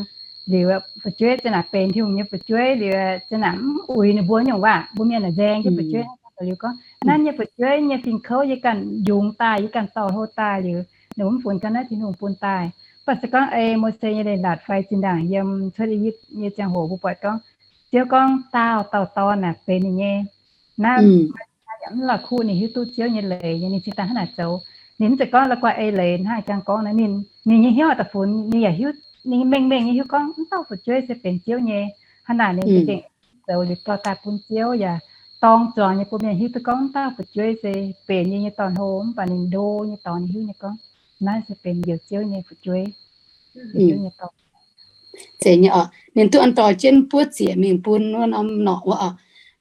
Liuz fu'jueiv za'naaic benx Tin-Hungh nyei fu'jueiv liuz za'naaic mv uix ninh mbuo nyungc waac. Mbuo mienh naaic nzaeng jienv fu'jueiv hnangv nor, liuz gorngv, naaiv nyei fu'jueiv nyei fingx kouv yie ganh yungz daaih, yie ganh dorh hlo daaih liuz, ninh mbuo mv funx ganh naaiv Tin-Hungh bun daaih. Mv baac se gorngv ei Mose nyei leiz-latc fai zinh ndaangc yiem cuotv I^yipv nyei ziangh hoc mbuo buatc gorngv, Ziouv gorngv daauh dauh dorn naaic benx ninh nyei. Naaiv yaac mv la'kuqv ninh hiuv duqv Ziouv nyei leiz nyei, ninh cingx daaih hnangv naaic zoux. Ninh mv zeiz gorngv la'guaih ei leiz hnangv jang gorngv naaiv, ninh, ninh nyei hnyouv da'funx, ninh yaac hiuv, ninh mengh mengh nyei hiuv gorngv mv dauh fu'jueiv se benx Ziouv nyei. Hnangv naaic ninh za'gengh zoux liuz dorh daaih bun Ziouv yaac dorng zuangx nyei bun mienh hiuv duqv gorngv mv dauh fu'jueiv se benx yie nyei dorn-hlo, mv baac ninh ndo nyei dorngx ninh hiuv nyei gorngv naaiv se benx njoux Ziouv nyei fu'jueiv, Ziouv nyei dorn. Zeiz nyei oc. Ninh duqv an dorh jienv buov ziec mingh bun wuov norm norqc wuov oc.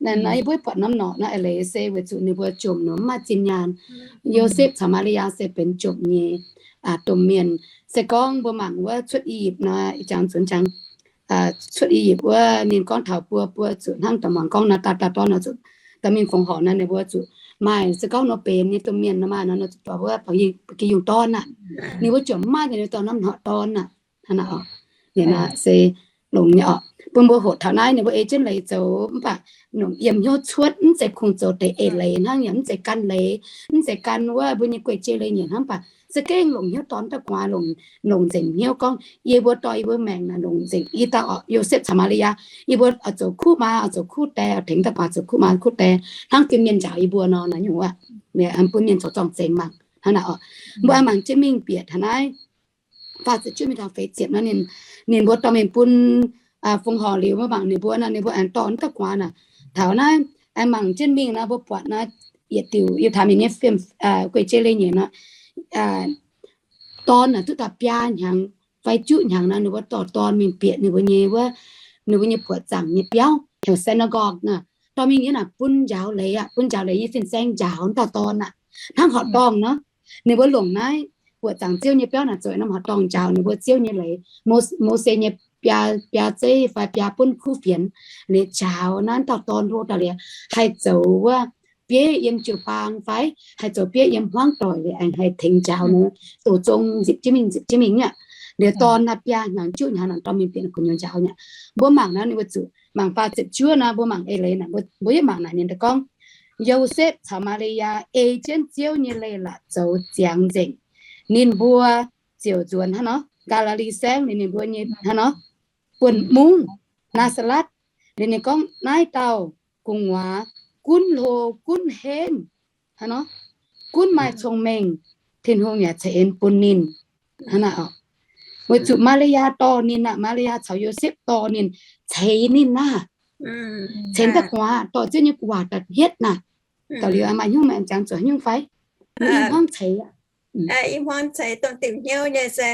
Naaiv yie mbuo buatc norm norqc naaiv eix leiz se weic zuqc ninh mbuo jomc nor mv maaih zinh nyaanh. Yosepv caux Maa^li^yaa se benx jomc nyei domh mienh. se gorngv mbuo mangc wuov Cuotv I^yipv nor, ih jangx zunx jangx, Cuotv I^yipv wuov ninh gorngv taux buo, buo zuqc hnangv da'muangx gorngv nor, dauh dauh dorn nor zuqc dorh mingh fongc horc nor, ninh mbuo zuqc maaih se gorngv nor benx nyei domh mienh nor, maaih nor, nor zuqc dorh wuov ba'gi yungh dorn aqv. Ninh mbuo ziouc mv maaih deix ninh dorh norm hnoi dorn aqv. Hnangv naaic oc. Ninh se longx nyei oc. Bun mbuo hoqc taux naaiv ninh mbuo ei jienv leiz zoux mv baac longc yiem hnyouv cuotv, mv zeiz kungx zoux deix eix leiz hnangv, yaac mv zeiz gan leiz, mv zeiz gan wuov mbuo nyei guei-jei leiz nyei hnangv, mv baac za'gengh longc hnyouv dorn da'guaax, longc nzengc hnyouv gorngv, yie mbuo dorh yie mbuo maengc naaic longc nzengc. Ih dauh oc, Yosepv caux Maa^li^yaa, yie mbuo oix zoux kuv maa, oix zoux kuv die, oix tengx da'guaax zoux kuv maa kuv die, hnangv gengh mienh njaaux yie mbuo nor naaiv nyungc wuov, bun mienh zoux zorng-zengx mangc hnangv naaic oc. Mbuo aengx mangc jienv mingh bieqc taux naaiv faah ziepc juov mingh taux feix ziepc nor, ninh mbuo dorh mingh bun fongc horc liuz, mbuo mangc ninh mbuo nor, ninh mbuo aengx dorh da'guaax naaic. Taux naaiv aengx mangc jienv mingh nor, mbuo buatc naaiv yietc diuc Yiutai Mienh nyei fiem, guei-jei leiz nyei nor, dorn naaic duqv daaih biaa hnyangx fai juqv hnyangx nor, ninh mbuo dorh dorn mingh bieqc ninh mbuo nyei wuov, ninh mbuo nyei buoqc zaangc nyei biauv heuc synagogue naaic, dorh mingh nyei naaic bun njaaux leiz aqv, bun njaaux leiz nyei fin-saeng njaaux dauh dorn aqv. Hnangv horqc dorngh nor, ninh mbuo longc naaiv buoqc zaangc Ziouv nyei biauv naaic zoux norm horqc dorngh njaaux ninh mbuo Ziouv nyei leiz. Mo, Mose nyei biaa, biaa zeiv fai biaa buonv kuv fienx liuz njaaux naaiv dauh dorn hlo daaih liuz, haih zoux wuov bieiv yiem jiu-baang fai haih zoux bieiv yiem hmuangv doic liuz aengx haih tengx njaaux nor, doqc zong nzipc jienv mingh nzipc jienv mingh aqv. Liuz dorn naaiv biaa hnyangx juqv hnyangx naaic dorh mingh bieqc ninh gu'nyuoz njaaux aqv. Mbuo mangc naaiv ninh mbuo zuqc mangc faah ziepc juov naaiv, mbuo mangc eix leiz naaic, mbuo yietv mangc naaic ninh daaih gorngv, Yosepv caux Maa^li^yaa ei jienv Ziouv nyei leiz-latc zoux ziangx nzengc. Ninh mbuo ziouc nzuonx hnangv nor Gaa^li^li Saengv, ninh mbuo nyei hnangv nor buonc mungv Naa^saa^latv. Liuz ninh gorngv, naaiv dauh gu'nguaaz gunv hlo gunv henv, hnangv nor, gunv maaih cong-mengh, Tin-Hungh yaac ceix en bun ninh. Hnangv naaic oc. Weic zuqc Maa^li^yaa dorh ninh aqv, Maa^li^yaa caux Yosepv dorh ninh, ceix ninh aqv. Ceix da'guaax, dorh Ziouv nyei waac daaih hietv naaic. Da'liuz maaih nyungc, maaih jangx zuqc nyungc fai? Ih hmuangv ceix aqv. Ih hmuangv ceix dongh diuc hnyouv nyei se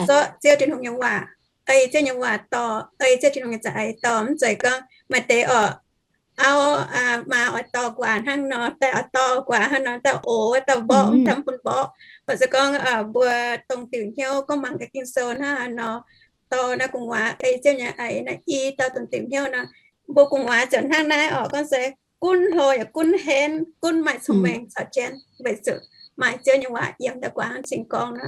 zorqv Ziouv Tin-Hungh nyei waac, ei Ziouv nyei waac dorh, ei Ziouv Tin-Hungh nyei za'eix dorh, mv zeiz gorngv maaih deix oc, auv, maa oix dorh guaax hnangv nor, daaih oix dorh guaax hnangv nor, dauh ox, dauh mborqv, mv dauh mv bun mborqv. Oix se gorngv mbuo dongh diuc hnyouv gorngv mangc gaax Ging-Sou hnangv nor, dorh naaiv gu'nguaaz ei Ziouv nyei eix naaiv i dauh dongh diuc hnyouv nor, mbuo gu'nguaaz ziouc hnangv naaiv oc, gorngv se gunv hlo yaac gunv henv, gunv maaih cong-mengh caux jienv, weic zuqc maaih Ziouv nyei waac yiem da'guaax hnangv cing gorngv nor.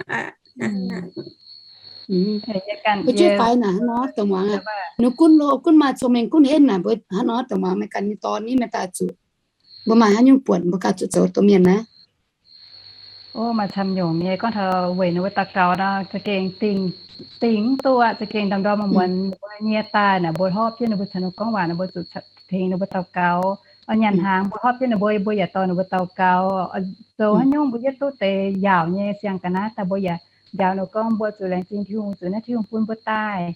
Mbuo jienv fai naaic hnangv nor, dongh muangx aqv, ninh gunv hlo gunv maaih cong-mengh gunv henv naaic, mbuo hnangv nor dongh muangx meih ganh nyei dorn ni meih daaih zuqc, mbuo maaih haaix nyungc buonc mbuo ganh zuqc zoux domh mienh naaiv. O, maaih camv nyungc nyei. Gorngv taux weic ninh mbuo daux gaux nor, za'gengh dingh, dingh mv duqv aqv. Za'gengh ndorm-ndorm muonz-muonz ninh mbuo nyie daaih naaic, mbuo hlorpv jienv ninh mbuo caux ninh gorngv waac, ninh mbuo zuqc tengx ninh mbuo daux gaux. Oix nyanc hnaangx mbuo hlorpv jienv ninh mbuo, mbuo yaac dorh ninh mbuo daux gaux. Zoux haaix nyungc mbuo yietv duqv deix yaauc nyei siang ga'naaiv daaih, mbuo yaac njaaux ninh gorngv mbuo zuqc laengz zingh Tin-Hungh, zuqc naaiv Tin-Hungh bun mbuo daaih,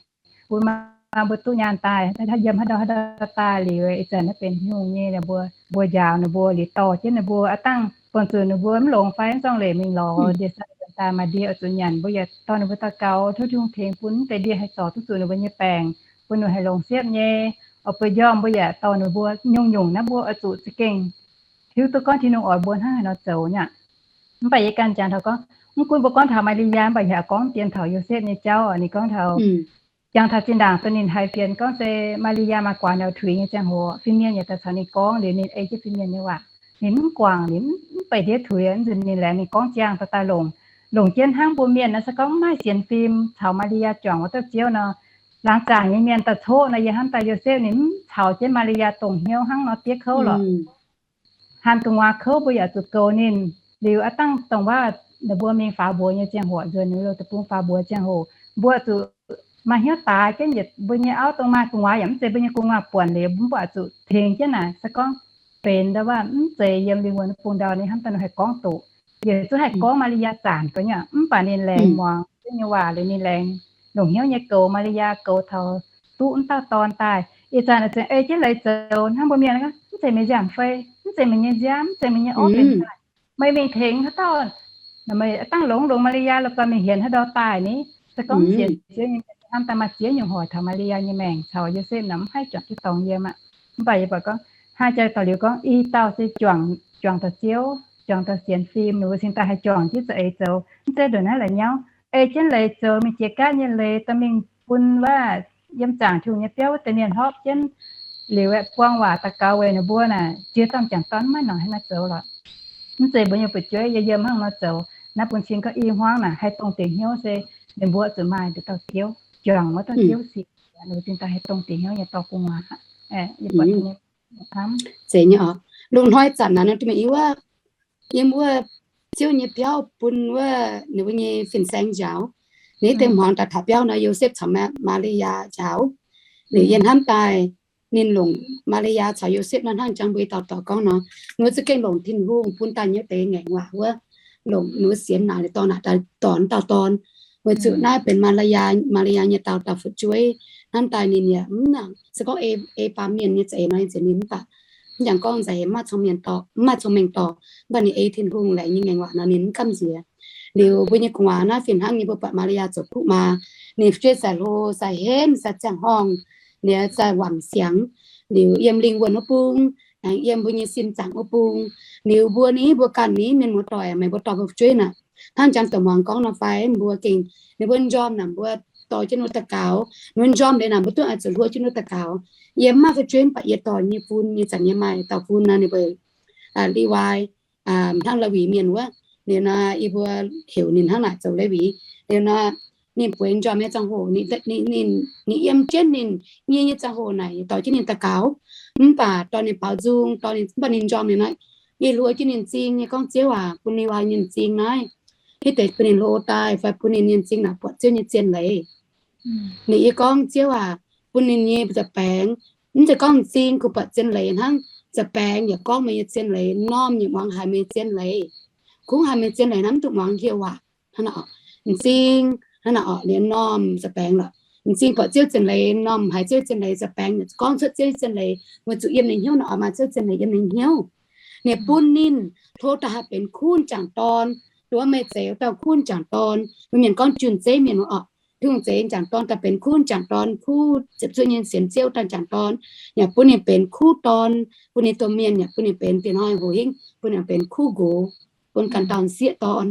bun maa mbuo duqv nyaanh daaih, yiem haaix ndau haaix ndau daaih liuz, ih zanc naaiv benx Tin-Hungh nyei, mbuo, mbuo njaaux ninh mbuo liuz dorh jienv ninh mbuo, aav dangh buangh zuqc ninh mbuo mv longx fai mv zorng leic mingh lorz ndie-sai daaih maaih ndie oix zuqc nyanc, mbuo yaac dorh ninh mbuo daux gaux tov Tin-Hungh tengx bun mv deix ndie haih zorc duqv zuqc ninh mbuo nyei baengc, bun ninh haih longc siepv nyei. Oix buo njormh mbuo yaac dorh ninh mbuo nyungc-nyungc naaiv mbuo oix zuqc za'gengh hiuv duqv gorngv Tin-Hungh oix mbuo hnangv haaix nor zoux nyei aqv. Mv baac yie ganh jangx taux gorngv, mv gunv mbuo gorngv taux Maa^li^yaa, mv baac yaac gorngv dien taux Yosepv nyei jauv. Ninh gorngv taux, jangx taux zinh ndaangc dongh ninh haiz fienx gorngv se Maa^li^yaa maaih guaax ndau tuix nyei ziangh hoc, fin-mienh yaac daaih caux ninh gorngv liuz, ninh ei jienv fin-mienh nyei waac. Ninh mv guangc, ninh mv beic ndiev tuix, nzunc ninh laengz ninh gorngv ziangh daaih daaih longc, longc jienv hnangv mbuo mienh naaiv se gorngv mv maaih sienx fim caux Maa^li^yaa juangc wuov dauh Ziouv nor, laangz zaangc nyei mienh daaih coqv nor, yie hnamv daaih Yosepv ninh mv caux jienv Maa^li^yaa dongh hnyouv hnangv nor diev kouv lorqc. Hanh gu'nguaaz kouv mbuo yaac zuqc goux ninh. Liuz aav dangh dongh waac ninh mbuo mingh faaux mbuox nyei ziangh hoc, nzuonx ninh mbuo deic-bung faaux mbuox ziangh hoc, mbuo zuqc maaih hnyouv daaix jienv yietc mbuo nyei auv dongh maaih gu'nguaaz yaac mv zeiz mbuo nyei gu'nguaaz buonc liuz, mbuo zuqc tengx jienv naaic se gorngv benx ndau waac mv zeiz yiem lingh wuonh bung ndau ninh hnamv daaih ninh haih gorngv doqc. Yietc zungv haih gorngv Maa^li^yaa zanc ga'nyei, mv baac ninh laengz muangx Ziouv nyei waac liuz ninh laengz longc hnyouv nyei goux Maa^li^yaa, goux taux duqv wuov dauh dorn daaih. Ih zanc aengx ei jienv leiz zoux hnangv mbuo mienh, mv zeiz meih nziaamv fei, mv zeiz meih nyei nziaamv, mv zeiz meih nyei orv benx daaih. Meih mingh tengx haaix dauh, meih dangh longx longx Maa^li^yaa lorqc, mingh hienx haaix ndau daaih ni? Se gorngv sienx Ziouv nyei mienh hnamv daaih maaih ziex nyungc hoic taux Maa^li^yaa nyei maengc caux Yosepv naaic mv haih juangc jienv dorngx yiem aqv. Mv baac yie buatc gorngv hnangv jaax daux liuz gorngv i dauh se juangc, juangc daaih Ziouv, juangc daaih sienx fim, ninh mbuo cingx daaih haih juangc jienv za'eix zoux, mv zeiz ndongc naaiv la'nyauv. ei jienv leiz zoux mingh jiex gaatv nyei leiz dorh mingh bun wuov yiem zaangc Tin-Hungh nyei biauv wuov deix mienh hopv jienv. Liuz aeqv, buang waac daux gaux weic ninh mbuo naaic, ziex dauh m'jangc dorn maiv nongc haaix nor zoux lorqc. Mv zeiz mbuo nyei fu'jueiv yiem yiem hnangv nor zoux. Naaiv bun cing gorngv i hmuangv naaic haih dongh diex hnyouv se ninh mbuo zuqc maaih nduqc dauh Ziouv, juangc wuov dauh Ziouv sic, ninh mbuo zinh daaih haih dongh diex hnyouv nyei dorh gu'nguaaz. Zeiz nyei oc. Lungh hnoi zanc naaic nor, mienh i wuov, yiem wuov Ziouv nyei biauv bun wuov ninh mbuo nyei fin-saeng njaaux. Ninh deix hmuangx daaih taux biauv nor, Yosepv caux Maa^li^yaa njaaux. Liuz yiem hnamv daaih ninh longc Maa^li^yaa caux Yosepv nor hnangv jangx mbuo dauh dorc gorngv nor, ninh mbuo za'gengh longc Tin-Hungh bun daaih nyei deix ngaengc waac wuov, longc ninh mbuo sienx naaic liuz dorh naaic daaih dorh dauh dorn. Weic zuqc naaiv benx Maa^li^yaa, Maa^li^yaa nyei dauh dauh fu'jueiv. Hnamv daaih ninh yaac mv nangc, se gorngv ei, ei baamh mienh nyei za'eix nor, ninh mv baac mv jangx gorngv nzengc mv maaih cong-mengh dorh, mv maaih cong-mengh dorh, mv baac ninh ei Tin-Hungh laengz nyei ngaengc waac nor ninh mv gamh nziex. Liuz mbuo nyei gu'nguaaz naaiv fih hnangv nyei, mbuo buatc Maa^li^yaa zoux kuv maa, ninh fu'jueiv sai hlo, sai henv, sai ziangh horngh, liuz sai wangc siangx, liuz yiem lingh wuonh wuov bung, aengx yiem mbuo nyei sin zaangc wuov bung. Liuz mbuo ni, mbuo ganh ni, mienh muoz-doic, meih mbuo dorh mbuo fu'jueiv naaic, hnangv jangx dongh muangx gorngv nor fai mbuo gengh, ninh mbuo njormh naaic mbuo dorh jienv ninh mbuo daux gaux, ninh mbuo njormh liuz naaic mbuo duqv oix zuqc hluo jienv ninh mbuo daux gaux. Yie mv maaih fu'jueiv mv baac yie dorh nyei fun, yie zanc yie maaih dauh fun nor, ninh mbuo Liwai, hnangv Lewi mienh wuov, liuz nor yie mbuo heuc ninh hnangv naaic zoux Lewi. Liuz nor ninh bueix njormh nyei ziangh hoc, ninh yiem jienv ninh nyei, nyei ziangh hoc naaic dorh jienv ninh daux gaux. Mv baac dorh ninh baaux nzung, dorh ninh, mv baac ninh njormh liuz nor, yie hluo jienv ninh m'zing, yie gorngv, Ziouv aac, bun Liwai nyei m'zing naaiv, hitv deix bun ninh hlo daaih fai bun ninh nyei m'zing naaic buatc Ziouv nyei zien leiz. Ninh yie gorngv, Ziouv aac, bun ninh nyei za'baengx, mv zeiz gorngv m'zing kungx buatc zien leiz hnangv, za'baengx yaac gorngv meih nyei zien leiz, m'normh yaac muangx haiz meih nyei zien leiz. Kungx haiz meih zien leiz hnangv, mv dungx muangx hieh waac. Hnangv naaic, m'zing hnangv naaic orqc, liuz m'normh za'baengx lorqc. M'zing buatc Ziouv zien leiz, m'normh haiz Ziouv zien leiz, za'baengx gorngv cuotv Ziouv zien leiz, weic zuqc yiem ninh hnyouv naaic oix maaih Ziouv zien leiz yiem ninh hnyouv. Ninh bun ninh hlo daaih haih benx kuv m'jangc dorn, duqv meih zeix dauh kuv m'jangc dorn. Mbuo mienh gorngv jun-zeiv mienh orqc, Tin-Hungh zeix m'jangc dorn daaih benx kuv m'jangc dorn, kuv ziepc zuoqv nyei sienx Ziouv daaih m'jangc dorn, yaac bun ninh benx kuv dorn, bun ninh domh mienh yaac bun ninh benx, diex hnoi hoc hingv bun ninh benx kuv nqox, bun ganh dauh sieqv dorn.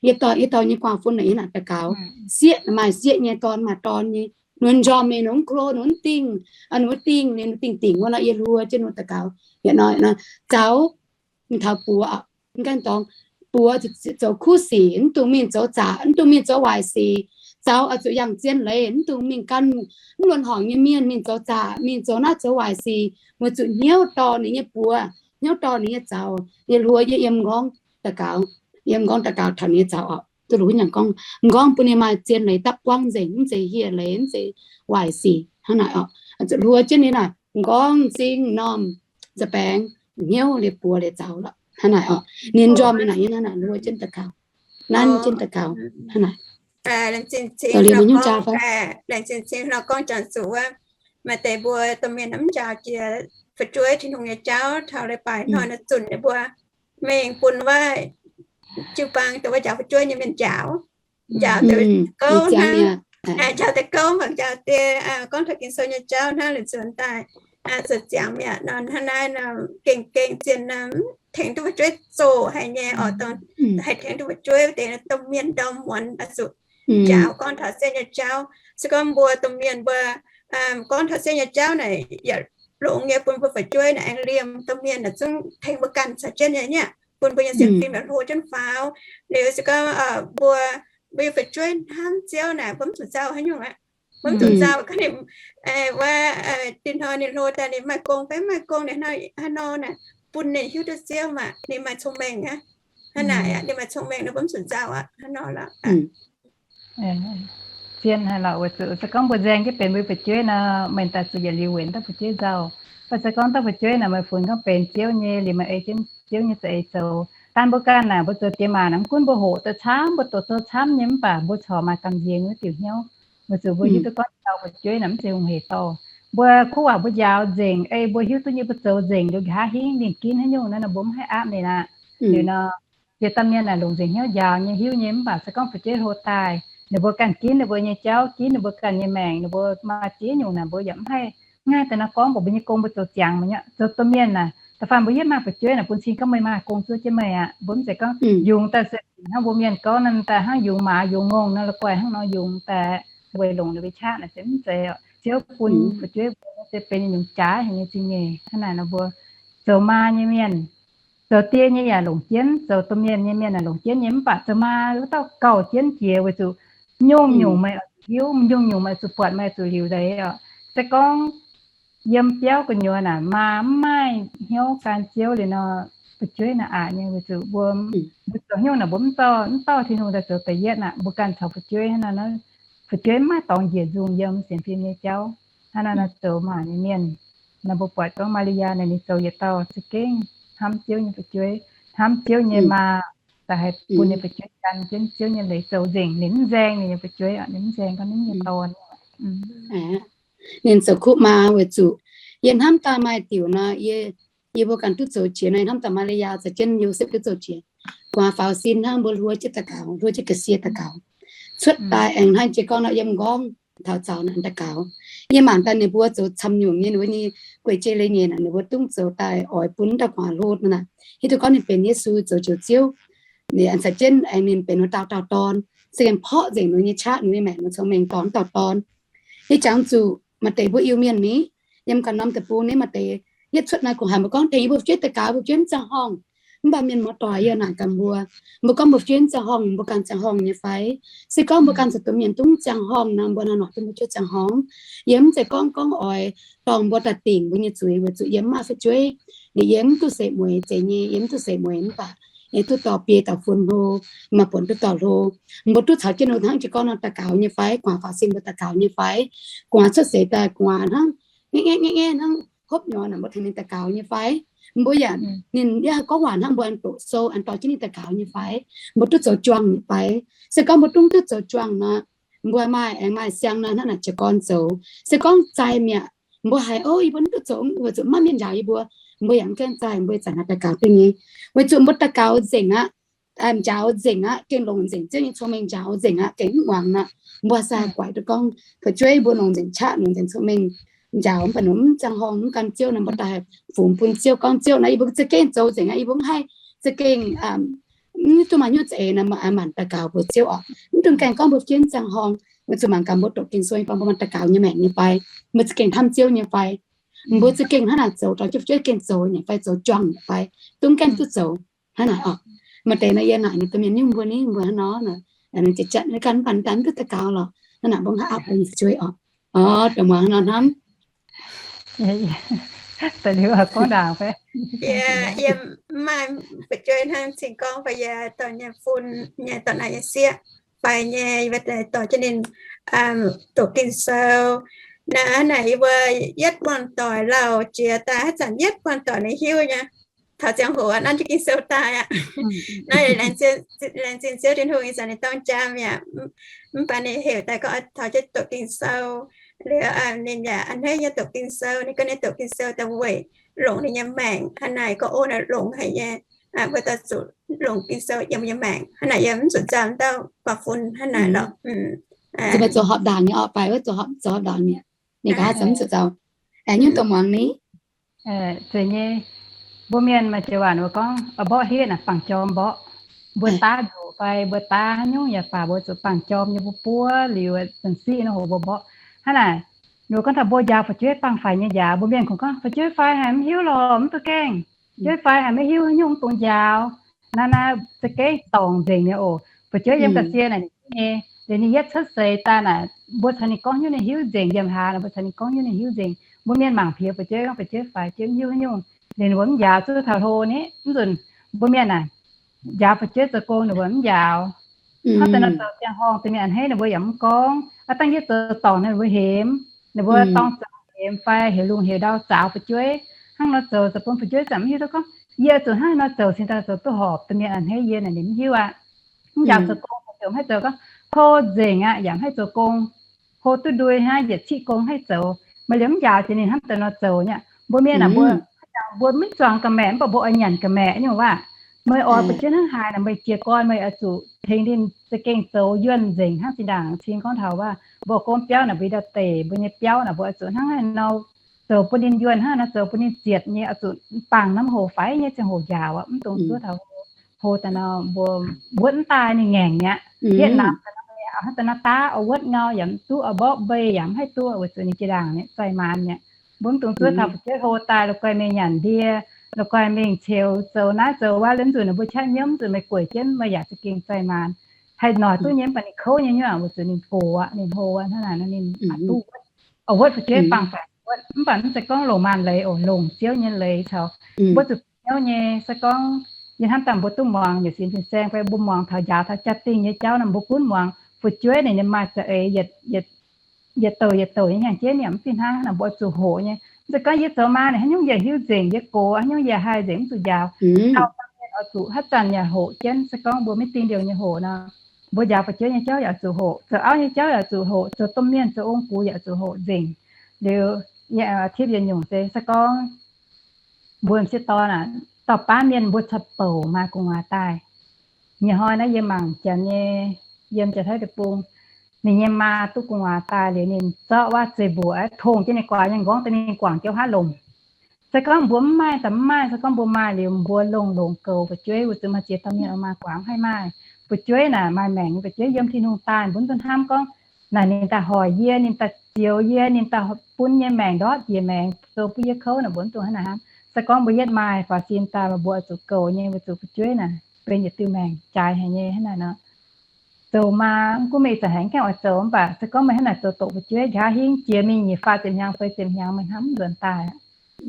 Yie dorh, yie dorh nyei guaax fun naaic yiem naaic daux gaux. Sieqv maaih sieqv nyei, dorn maaih dorn nyei. Ninh njormh ninh mv klo, ninh mv dingh, ninh mv dingh, ninh dingh dingc wuov nor, yie hluo jienv ninh daux gaux. Yietc nor, nor, zaux, mingh taux buoz, mv gaengh dorngx, buoz zoux kuv sic, mv dungx mingh zoux zaqc, mv dungx mingh zoux waaic sic. Zaux oix zuqc yangh zien leiz, mv dungx mingh gan mv luonx horngc nyei mienh mingh zoux zaqc, mingh zoux naaiv zoux waaic sic, weic zuqc hnyouv dorh ninh nyei buoz, hnyouv dorh ninh nyei zaux. Yie hluo yie yiem m'nqorngv daux gaux, yiem m'nqorngv daux gaux taux ninh nyei zaux orqc. Duqv luc nyangc gorngv, m'nqorngv bun ninh maaih zien leiz dapv buangv nzengc, mv zeiz hieh leiz, mv zeiz waaic sic hnangv naaic orqc. Zuqc hluo jienv ninh naaic m'nqorngv, m'zing, m'normh, za'baengx, hnyouv, liepc buoz, liepc zaux lorqc hnangv naaic orqc. Ninh njormh ninh naaic nyei hnangv naaic hluo jienv daux gaux, nanv jienv daux gaux hnangv naaic. Laengz zingh cing hnangv gorngv jangx zuqc wuov, maaih deix mbuo domh mienh mv njaaux jiex fu'jueiv Tin-Hungh nyei jauv, taux leiz-baaix hnoi nor zunc ninh mbuo mingh bun wuov jiu-baang dongh wuov njaaux fu'jueiv nyei mienh njaaux. Njaaux deix gouv hnangv, njaaux deix gouv mangc njaaux deix gorngv taux Ging-Sou nyei jauv hnangv, liuz nzuonx daaih zuqc ziangx mi'aqv nor, hnangv naaiv nor gengh gengh zien nor, tengx duqv fu'jueiv zoqc haic nyei orqc, dongh haih tengx duqv fu'jueiv deix domh mienh ndorm muonz oix zuqc njaaux gorngv taux sienx nyei jauv. Se gorngv mbuo domh mienh mbuo gorngv taux sienx nyei jauv naaic yaac longx nyei, bun mbuo fu'jueiv naaic aengx liemh domh mienh naaic zungv tengx mbuo ganh caux jienv nyei, bun mbuo nyei sienx fim yaac hlo jienv faaux. Liuz se gorngv mbuo, mbuo nyei fu'jueiv hnamv Ziouv naaic, mbuo mv zuqc nzauh haaix nyungc aqv. Mbuo mv zuqc nzauh gorngv ninh, wuov, dinh hnoi ninh hlo daaih ninh maaih gong fai mv maaih gong, ninh hnangv haaix nor naaic, bun ninh hiuv duqv Ziouv maah, ninh maaih cong-mengh aqv. Hnangv naaic aqv, ninh maaih cong-mengh nor mbuo mv zuqc nzauh aqv, hnangv nor lorqc. Zien haic lorqc, weic zuqc se gorngv mbuo nzaeng jienv benx mbuo fu'jueiv nor, meih daaih zuqc yietc liuz weic dauh fu'jueiv nzauh. Mv baac se gorngv dauh fu'jueiv naaic meih funx gorngv benx Ziouv nyei, liuz meih ei jienv Ziouv nyei za'eix zoux. Daan mbuo ganh naaic, mbuo zoux diex maac naaic, mv gunv mbuo hoqc daaih camv, mbuo doqc sou camv nyei, mv baac mbuo corc maaih gamh nziex wuov diuc hnyouv. Weic zuqc mbuo hiuv duqv gorngv dauh fu'jueiv naaic mv zeiz hungh hec dorh. Mbuo kuv waac mbuo njaaux nzengc, ei mbuo hiuv duqv nyei mbuo zoux nzengc liuz nqa'haav hingv ninh ginv haaix nyungc naaiv nor, mbuo mv haih aapv ninh aqv. Liuz nor, ziex dauh mienh naaic longc nzengc hnyouv njaaux nyei, hiuv nyei, mv baac se gorngv fu'jueiv hlo daaih, ninh mbuo ganh ginv ninh mbuo nyei jauv, ginv ninh mbuo ganh nyei maengc, ninh mbuo maaih ziex nyungc naaic mbuo yaac mv haih ngaih daaih nor gorngv mbuox mbuo nyei gong mbuo zoux ziangx mi'aqv. Zoux domh mienh naaic, Da'faanh mbuo yietv maaih fu'jueiv naaic bun cing gorngv meih maaih gong zuov jienv meih aqv. Mbuo mv zeiz gorngv yungz daaih se hnangv mbuo mienh gorngv naaiv daaih hnangv yungz maaz yungz ngongh nor, la'guaih hnangv nor yungz daaih weic longc ninh mbuo qaqv naaic se mv zeiz oc. Ziouv bun fu'jueiv mbuo se benx nyungc jaaix haic nyei zingh nyeic. Hnangv naaic nor mbuo zoux maa nyei mienh, zoux die nyei yaac longc jienv, zoux domh mienh nyei mienh yaac longc jienv nyei. Mv baac zoux maa wuov dauh gauh jienv jiex weic zuqc nyungc-nyungc meih oix zuqc hiuv, nyungc-nyungc meih zuqc buatc, meih zuqc liuc leiz oc. Se gorngv yiem biauv gu'nyuoz naaic maa mv maaih hnyouv gan Ziouv liuz nor, fu'jueiv naaic aqc nyei weic zuqc mbuo, mbuo zoux hnyouv naaic mbuo mv dauh, mv dauh Tin-Hungh daaih zoux da'yietv aqv. Mbuo ganh caux fu'jueiv hnangv nor, fu'jueiv mv maaih dorngx njiec nzungh yiem sienx fim nyei jauv. Hnangv naaiv nor zoux maa nyei mienh, naaiv mbuo buatc gorngv Maa^li^yaa naaic ninh zoux yietc dauh za'gengh hnamv Ziouv nyei fu'jueiv, hnamv Ziouv nyei maa, daaih haih bun ninh fu'jueiv gan jienv Ziouv nyei leiz zoux nzengc. Ninh mv nzaeng ninh nyei fu'jueiv, ninh mv nzaeng gorngv ninh nyei dorn. Ninh zoux kuv maa weic zuqc yie hnamv daaih maaih diuc nor, yie mbuo ganh duqv zoux jiex nor, hnamv daaih Maa^li^yaa caux jienv Yosepv duqv zoux jiex. Gu'nguaaz faaux sin hnangv mbuo hluo jienv daux gaux, hluo jienv ga'sie daux gaux. Cuotv daaih aengx hnangv jiex gorngv nor yiem nqorngv taux zaux naaic daux gaux. Yie mangc daaih ninh mbuo zoux camv nyungc nyei, ninh mbuo nyei guei jei leiz-nyeic naaic ninh mbuo dungv zoux daaih oix bun dauh gu'nguaaz hlo naaic. Hiuv duqv gorngv ninh benx Yesu zoux Njoux Ziouv. Ninh caux jienv aengx ninh benx wuov dauh dauh dorn, se aengx porqv nzengc ninh nyei qaqv, ninh nyei maengc, ninh cong-mengh dorh wuov dauh dorn. Yie jangx zuqc maaih deix mbuo Iu-Mienh ni, yiem ganh norm deic-bung ni maaih deix, yietv cuotv naaiv kungx haiz mbuo gorngv tengx yie mbuo fu'jueiv daux gaux, mbuo fu'jueiv mv ziangh horngh. Mv baac mienh muoz-doic yie naaic gaax mbuo, mbuo gorngv mbuo fu'jueiv mv ziangh horngh, mbuo ganh ziangh horngh nyei fai? Se gorngv mbuo ganh zoux domh mienh dungv ziangh horngh nor, mbuo naaiv nor dongh mbuo fu'jueiv ziangh horngh. Yie mv zeiz gorngv gorngv oix dorh mbuo daaih dingc mbuo nyei zuiz weic zuqc yie mv maaih fu'jueiv. Liuz yie mv duqv seix mueiz zeiz nyei, yie mv duqv seix mueiz mv baac yie duqv dorh biei dauh fun hlo, maaih buonc duqv dorh hlo. Mbuo duqv caux jienv ninh hnangv jiex gorngv nor daux gaux nyei fai? Gu'nguaaz faaux sin mbuo daux gaux nyei fai? Gu'nguaaz cuotv seix daaih gu'nguaaz hnangv ngaeqv ngaeqv ngaeqv ngaeqv hnangv hopv nyorx naaic, mbuo tengx ninh daux gaux nyei fai? Mbuo yaac ninh yaac gorngv waac hnangv mbuo aengx doqc sou aengx dorh jienv ninh daux gaux nyei fai? Mbuo duqv zoux juangc nyei fai? Se gorngv mbuo dungv duqv zoux juangc nor, mbuo maaih aengx maaih siang nor hnangv naaic jiez gorn zoux. Se gorngv zai mi'aqv, mbuo haiz, o, yie mbuo mv duqv zoux weic zuqc maiv mienh njaaux yie mbuo, mbuo yaac mv gaengh zai, mbuo zanc naaic daux gaux duqv nyei. Weic zuqc mbuo daux gaux nzengc aqv, njaaux nzengc aqv, gengh longc nzengc Ziouv nyei cong-mengh njaaux nzengc aqv, gengh mv muangx aqv. Mbuo se haih guaix duqv gorngv fu'jueiv mbuo longc nzengc qaqv, longc nzengc cong-mengh njaaux, mv baac ninh mv ziangh horngh, mv gan Ziouv nor, mbuo daaih haih fungx bun Ziouv gorngv Ziouv nor, yie mbuo za'gengh zoux nzengc aqv, yie mbuo mv haih za'gengh mv duqv maaih hnyouv za'eix nor, mbuo aqc maanc daux gaux mbuox Ziouv oc. Mv dungx gaengh gorngv mbuo fu'jueiv mv ziangh horngh, weic zuqc mangc gaax mbuo doqc Ging-Sou nyei fai, mbuo maaih daux gaux nyei maengc nyei fai, mbuo za'gengh hnamv Ziouv nyei fai, mbuo za'gengh hnangv naaic zoux dorh jienv fu'jueiv gengh zoux nyei fai, zoux juangc nyei fai, dungx gaengh duqv zoux hnangv naaic oc. Maaih deix nor yie naaic ninh domh mienh nyungc mbuo ni mbuo hnangv nor, ninh ziouc jatv ganh mv baac daaih mv duqv daux gaux lorqc. Hnangv naaic mbuo mv haih aapv bun fu'jueiv oc. Oc, dongh muangx nor hnamv. Da'liuz gorngv ndaangc fai? Yie, yie mv maaih fu'jueiv hnangv cing gorngv fai yie dorh nyei fun nyei dorh naaiv nyei sieqv fai nyei, yie dorh jienv ninh doqc Ging-Sou. Naaiv naaic yie mbuo yietv buangh doic lauh jiex daaih haaix zanc yietv buangh doic ninh hiuv nyei. Taux ziangh hoc nanv jienv Ging-Sou daaih aqv. Naaiv laengz zingh Ziouv Tin-Hungh ih zanc ninh dorng jaa mi'aqv. Mv baac ninh heuc daaih gorngv taux jienv doqc Ging-Sou. Liuz ninh yaac a'hneiv nyei doqc Ging-Sou, ninh gorngv ninh doqc Ging-Sou daaih weic longc ninh nyei maengc. Hnangv naaic gorngv ov, naaiv longx haic nyei. Mbuo daaih zuqc longc Ging-Sou yiem nyei maengc. Hnangv naaic yie mv zuqc nzauh dauh guaax fun hnangv naaic lorqc. Zoux hopv ndaangc nyei oc, fai wuov zoux hopv ndaangc nyei. Ninh nqa'haav zoux mv zuqc nzauh. Aengx nyungc dongh muangx ni. Zeiz nyei, mbuo mienh maaih joux waac mbuo gorngv, mborqv hlieqv naaic bangc jorm mborqv. Mbuo daav nzuqc fai mbuo daav haaix nyungc yaac baac mbuo zuqc bangc jorm nyei, mbuo buov liuz zanc siqv nor hoc mbuo mborqv. Hnangv naaic, ninh gorngv taux mbuo njaaux fu'jueiv bangc faix nyei njaaux, mbuo mienh kungx gorngv fu'jueiv faix haic mv hiuv lorqc, mv duqv gaengh. Fu'jueiv faix haic maiv hiuv haaix nyungc mv dungx njaaux. Naaiv naaiv za'gengh dorngc nzengc nyei oc. Fu'jueiv yiem ga'sie naaic ninh hiuv nyei, liuz ninh yietv cuotv seix daaih naaic, mbuo caux ninh gorngv hnyouv ninh hiuv nzengc. Yiem hlaax naaic mbuo caux ninh gorngv hnyouv ninh hiuv nzengc. Mbuo mienh mangc piex fu'jueiv gorngv fu'jueiv faix, fu'jueiv mv hiuv haaix nyungc. Liuz ninh mbuo mv njaaux zuqc taux hlo ni, mv nzunc mbuo mienh naaic njaaux fu'jueiv zoux gong ninh mbuo mv njaaux. Hnangv deix nor zoux ziangh horngh deix mienh a'hneiv ninh mbuo yaac mv gorngv. Aav dangh yie zoux dorngc ninh mbuo hemx, ninh mbuo dorng zoux hemx fai heuc lungh heuc ndau zaaux fu'jueiv. Hnangv nor zoux zoux bun fu'jueiv ziangh mv hiuv duqv gorngv yie zuqc hnangv nor zoux cingx daaih zoux duqv horpc. Deix mienh a'hneiv yie naaic ninh mv hiuv aqv. Mv njaaux zoux gong, heuc mv haih zoux gorngv hlo nzengc aqv, yaac mv haih zoux gong. Hlo duqv ndui hnangv, yietc ciqv gong haih zoux. Meih liemh mv njaaux jiex ninh hnangv deix nor zoux nyei. Mbuo mienh aah, mbuo, mbuo mv zuangx ga'maeqc, mv baac mbuo oix nyanc ga'maeqc nyungc waac. Meih oix fu'jueiv hnangv haaix naaic, meih jiez gorn meih oix zuqc tengx ninh za'gengh zoux yuonh nzengc hnangv zinh ndaangc cing gorngv taux waac. Mbuo gorngv biauv naaic, mbuo ndau deic mbuo nyei biauv naaic, mbuo oix zuqc hnangv haaix nor zoux bun ninh yuonh hnangv nor, zoux bun ninh zietc nyei, oix zuqc bangc norm hoc faix nyei ziangh hoc njaaux aqv. Mv dungx zuov taux hlo daaih nor, mbuo wuotv mv daaih ninh ngaengc mi'aqv. Yietv namx daaih nor, hnangv daaih nor daav, oix wuotv ngau yaac mv duqv, oix mborqv mbei yaac mv haih duqv, weic zuqc ninh jiex ndaangc mi'aqv, zaih maanz mi'aqv. Mbuo mv dungx zuov taux fu'jueiv hlo daaih, la'guaih mingh nyanc ndie, la'guaih mingh ceux zoux naaiv zoux wuov, liuz nzunc ninh mbuo qaqv nyiemv nzunc meih gueic jienv, meih yaac za'gengh zaih maanz. Haih noic duqv nyei mv baac ninh kouv nyei nyuoqc, weic zuqc ninh gox aqv, ninh hlo aqv, hnangv naaic nor ninh aqc duqv wuotv. Oix wuotv fu'jueiv bangc faix wuotv, mv baac mv zeiz gorngv longc maanc leiz oc, longc Ziouv nyei leiz caux mbuo zuqc hnyouv nyei. Se gorngv yie hnamv daaih mbuo duqv muangx nyei sin fin-saeng fai mbuo muangx taux njaaux taux jaa-dingh nyei jauv nor, mbuo gunv muangx fu'jueiv ninh nyei maaih za'eix yietc douc yietc douc nyei hnyangx-jeiv ninh mv fih hnangv nor, mbuo oix zuqc hoqc nyei. Mv zeiz gorngv yie zoux maa ninh haaix nyungc yie hiuv nzengc, yie gox haaix nyungc yie haih nzengc mv zuqc njaaux. Taux mienh oix zuqc haaix zanc yaac hoqc jienv. Se gorngv mbuo maiv dingh liouh nyei hoqc nor, mbuo njaaux fu'jueiv nyei jauv yaac zuqc hoqc, zoux auv nyei jauv yaac zuqc hoqc, zoux domh mienh zoux ong-gux yaac zuqc hoqc nzengc. Liuz yie tipv yietc nyungc se, se gorngv mbuo m'sieqv dorn aac, dauh baav mienh mbuo caux bouc maaih gu'nguaaz daaih. Nyei hnoi naaiv yie mangc janx nyei, yiem Janx-Taiv deic-bung, ninh nyei maa duqv gu'nguaaz daaih liuz ninh zorqv waav zeiv mbuoqc tongh jienv ninh guaax nyei nqorngv daaih, ninh guangc jienv haav lomc. Se gorngv mbuo mv maaih daaih mv maaih, se gorngv mbuo maaih liuz mbuo longx-longx goux fu'jueiv, weic zuqc maaih ziex dauh mienh oix maaih guangc mv haih maaih. Fu'jueiv naaic maaih maengc nyei fu'jueiv yiem Tin-Hungh daaih, mbuo mv dungx hnamv gorngv naaic ninh daaih hoic yie, ninh daaih zioux yie, ninh daaih bun nyei maengc ndortv jiex maengc zoux bun yie kouv naaic, mbuo mv dungx hnangv naaic hnamv. Se gorngv mbuo yietv maaih faaux sin daaih, mbuo oix zuqc goux nyei, weic zuqc fu'jueiv naaic benx yietc diuh maengc jaaix haic nyei hnangv naaic nor. Zoux maa mv gunv meih ih zanc haiz gaengh oix zoux, mv baac se gorngv meih hnangv naaic zoux doqc fu'jueiv nqa'haav hingv jiex mingh nyic faah ziepc hnyangx fai ziepc hnyangx meih hnamv mv nzuonx daaih.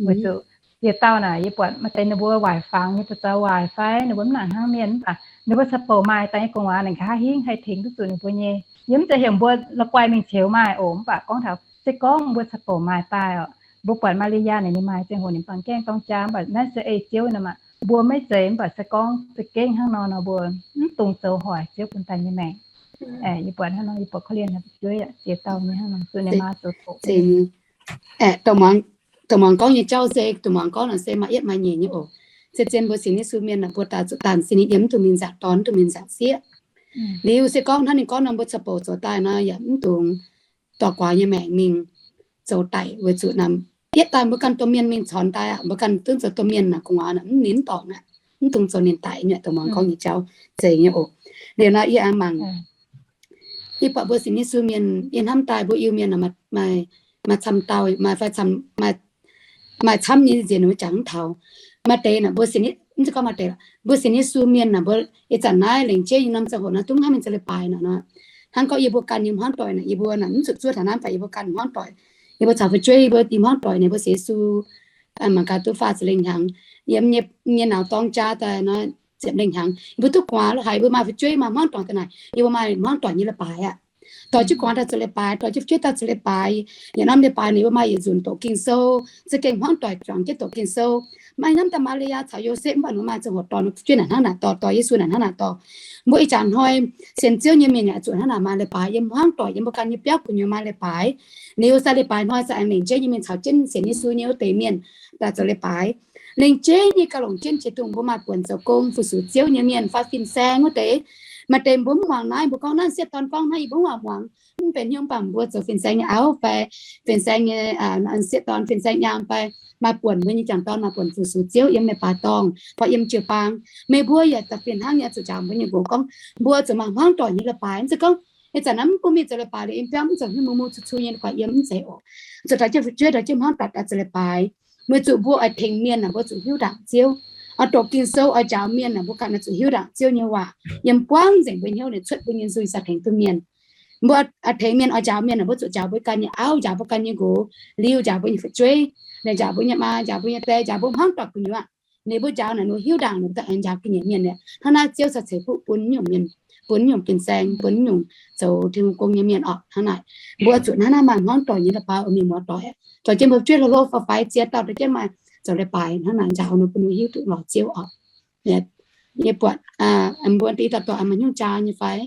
Weic zuqc ziex dauh naaic yie buatc maaih deix ninh mbuo waaic fangx nyei, buatc zaux waaic fai ninh mbuo mv nangc hnangv mienh, mv baac ninh mbuo caux bouc maaih daaih nyei gu'nguaaz naaic nqa'haav hingv haih tengx duqv zuqc ninh mbuo nyei. Yie mv zeiz heuc mbuo la'guaih mingh ceux maaih oc, mv baac gorngv taux se gorngv mbuo caux bouc maaih daaih oc, mbuo buatc Maa^li^yaa naaic ninh maaih ziangh hoc ninh bangc gaengh dorng jaa, mv baac naaiv se ei Ziouv nor maah. Mbuo maiv zeiz, mv baac se gorngv za'gengh hnangv nor nor mbuo mv dungx zoux hoic Ziouv bun daaih nyei maengc. Yie buatc hnangv nor, yie buatc korv-lienh fu'jueiv ziex dauh nyei hnangv nor, zuqc ninh maa zoux doqc. Dongh muangx gorngv nyei jauv se, dongh muangx gorngv nor se maaih yietv maaih nyeic nyei oc. Se zien mbuo sienx Yesu mienh naaic mbuo daaih zuqc daanh sin ninh yiem mv dungx mingh nzaangc dorn, mv dungx mingh nzaangc sieqv. Liuz se gorngv hnangv ninh gorngv nor mbuo caux bouc zoux daaih nor yaac mv dungx dorh guaax nyei maengc mingh zoux daic, weic zuqc naaic yietv daaih mbuo ganh domh mienh mingh corc daaih aqv, mbuo ganh zungv zoux domh mienh naaic gu'nguaaz naaic mv ninh mv dorngc aqv, mv dungx zoux ninh daic nyei. Dongh muangx gorngv nyei jauv zeiz nyei oc. Liuz naaiv yie mangc, yie buatc mbuo sienx Yesu mienh yie hnamv daaih mbuo Iu-Mienh maaih camv dauh, maaih fai maaih camv nyei nziex ninh mbuo jangx mv taux. Maaih deix naaic mbuo sienx, mv zeiz gorngv maaih deix, mbuo sienx Yesu mienh naaic mbuo ih zanc naaiv lengc jeiv nyei norm ziangh hoc naaiv dungx hnamv mingh zoux leiz-baaix naaic nor. Hnangv gorngv yie mbuo ganh nyei hmuangv doic naaic, yie mbuo naaic mv zuqc zuov taux naaiv, mv baac yie mbuo ganh hmuangv doic, yie mbuo caux fu'jueiv yie mbuo nyei hmuangv doic naaic mbuo sienx Yesu mangc gaax duqv faah ziepc lengh hnyangx, yiem nyei nauz dorng jaa daaih nor ziepc lengh hnyangx, yie mbuo duqv guaax lo haic, mbuo maaih fu'jueiv maaih hmuangv doic daaih naaic, yie mbuo maaih hmuangv doic nyei leiz-baaix aqv. Doix jienv guaax daaih zoux leiz-baaix, doix jienv fu'jueiv daaih zoux leiz-baaix. Yaac norm leiz-baaix ninh mbuo maaih yietc nzunc doqc Ging-Sou, za'gengh hmuangv doic juangc jienv doqc Ging-Sou. Maaih norm daaih Maa^li^yaa caux Yosepv mv baac ninh mbuo maaih ziangh hoc dorh ninh fu'jueiv naaic hnangv naaic dorh, dorh Yesu naaic hnangv naaic dorh. Mbuo ih jaax hnoi sienx Ziouv nyei mienh yaac zuqc hnangv naaic maaih leiz-baaix, yiem hmuangv doic yiem mbuo ganh nyei biauv gu'nyuoz maaih leiz-baaix. Liuz sai leiz-baaix hnoi sai aengx lengc jeiv nyei mienh caux jienv sienx Yesu nyei wuov deix mienh daaih zoux leiz-baaix. Lengc jeiv nyei gauh longc jienv jiex dongh mbuo maaih buonc zoux gong fu-sux Ziouv nyei mienh fai fin-saeng wuov deix. Maaih deix mbuo mv muangx naaiv, mbuo gorngv naaiv sieqv dorn gorngv naaiv yie mbuo mv muangx. Mv benx hnyouv baac mbuo zoux fin-saeng nyei auv fai fin-saeng nyei sieqv dorn, fin-saeng nyaam fai maaih buonc mbuo nyei jangc dorn maaih buonc fu-sux Ziouv yiem leiz-baaix dorngh fai yiem jiu-baang. Meih mbuo yaac da'fih hnangv nyei zuqc njaaux mbuo nyei nqox gorngv mbuo zuqc maaih hmuangv doic nyei leiz-baaix. Mv zeiz gorngv ih zanc naaiv mv bun mingh zoux leiz-baaix liuz yiem biauv mv zoux hnyouv mungh mungh cu cu nyei leiz-baaix yiem, mv zeiz oc. Zuqc dorh jienv fu'jueiv dorh jienv hmuangv doic daaih zoux leiz-baaix. Weic zuqc mbuo oix tengx mienh naaic mbuo zuqc hiuv ndaangc Ziouv. Oix doqc Ging-Sou, oix njaaux mienh naaic mbuo ganh oix zuqc hiuv ndaangc Ziouv nyei waac yiem buangv nzengc mbuo hnyouv, ninh cuotv mbuo nyei nzuih caux tengx duqv mienh. Mbuo oix tengx mienh, oix njaaux mienh naaic mbuo zuqc njaaux mbuo ganh nyei auv, njaaux mbuo ganh nyei nqox, liuz njaaux mbuo nyei fu'jueiv, njaaux mbuo nyei maa, njaaux mbuo nyei die, njaaux mbuo hmuangv doic gu'nyuoz. Ninh mbuo njaaux naaic ninh mbuo hiuv ndaangc, ninh mbuo aengx njaaux ga'nyiec mienh aqv. Hnangv naaiv Ziouv caux ceix fuqv bun nyungc mienh, bun nyungc fin-saeng, bun nyungc zoux Tin-Hungh gong nyei mienh oc. Hnangv naaic mbuo zuqc hnangv naaiv maaih hmuangv doic nyei leiz-baaix oix mingh muoz-doic, dorh jienv mbuo fu'jueiv hlo hlo fai faix ziex dauh dorh jienv maaih zoux leiz-baaix hnangv naaic njaaux ninh bun ninh hiuv duqv lorz Ziouv oc. Yie buatc mbuo deix dauh doic maaih hnyouv jaa nyei fai?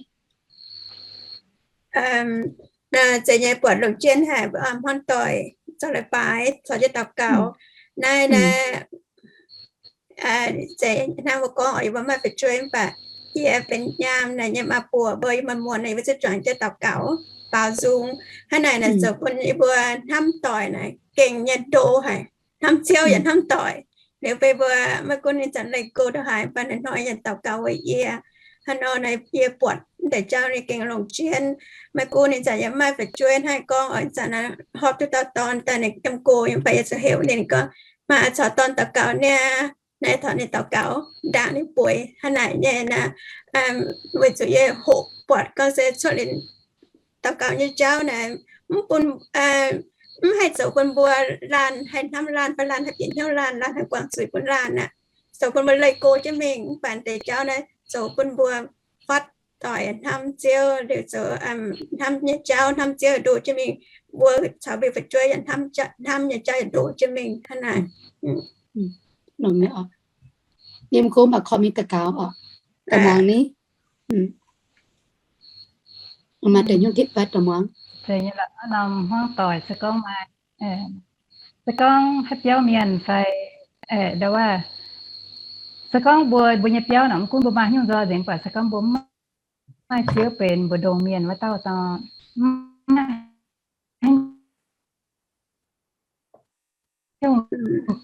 Zeiz nyei, buatc longc jienv haic, hmuangv doic zoux leiz-baaix caux jienv daux gaux. Naaiv, naaiv, zeiz hnangv mbuo gorngv oc, yie mbuo maaih fu'jueiv mv baac yie benx nyaam naaic, yie maaih buoc mbuo, yie maaih muonz naaic, yie mbuo zungv juangc jienv daux gaux. baaux nzung. Hnangv naaic naaic zoux bun yie mbuo hnamv doic naaic gengh nyei ndo haic. Hnamv Ziouv yaac hnamv doic. Liuz beiv mbuo maiv gunv ninh zanc leih go ndongc haaix, mv baac hnoi-hnoi yaac daux gaux weic yie. Hnangv nor naaic yie buatc deix jauv ninh gengh longc jienv. Maiv gunv ninh zanc yaac maaih fu'jueiv hnangv gorngv oix zanc naaic horpc duqv dauh dorn daaih ninh yiem go, yiem fai yie zuqc heuc ninh gorngv, maaih caux dorn daux gaux niaa. Naaiv taux ninh daux gaux ndaangc ninh bueix hnangv naaic nyei naaic, weic zuqc yie hoqc buatc gorngv se cuotv liuz daux gaux nyei jauv naaic, mv bun, mv haih zoux bun mbuo laanh haih hnamv laanh fai laanh haih bieqc hnyouv laanh, laanh haih guangc zuiz bun laanh aqv. Zoux bun mbuo leih go jienv mingh, mv baac deix jauv naaiv zoux bun mbuo fatv doic hnamv Ziouv liuz zoux hnamv nyei jauv, hnamv Ziouv yaac ndoh jienv mingh. Mbuo caux mbuo fu'jueiv yaac hnamv nyei jauv yaac ndoh jienv mingh hnangv naaic. Yiem gorngv maaih korv-mienh daux gaux oc, da'muangx ni. Maaih deix nyungc gitv fai da'muangx. Norm hmuangv doic se gorngv maaih, se gorngv haaix biauv mienh fai, ndau wuov, se gorngv mbuo, mbuo nyei biauv naaic, mv gunv mbuo maaih nyungc nzoih nzengc, mv baac se gorngv mbuo mv maaih Ziouv benx mbuo ndongc mienh wuov dauh,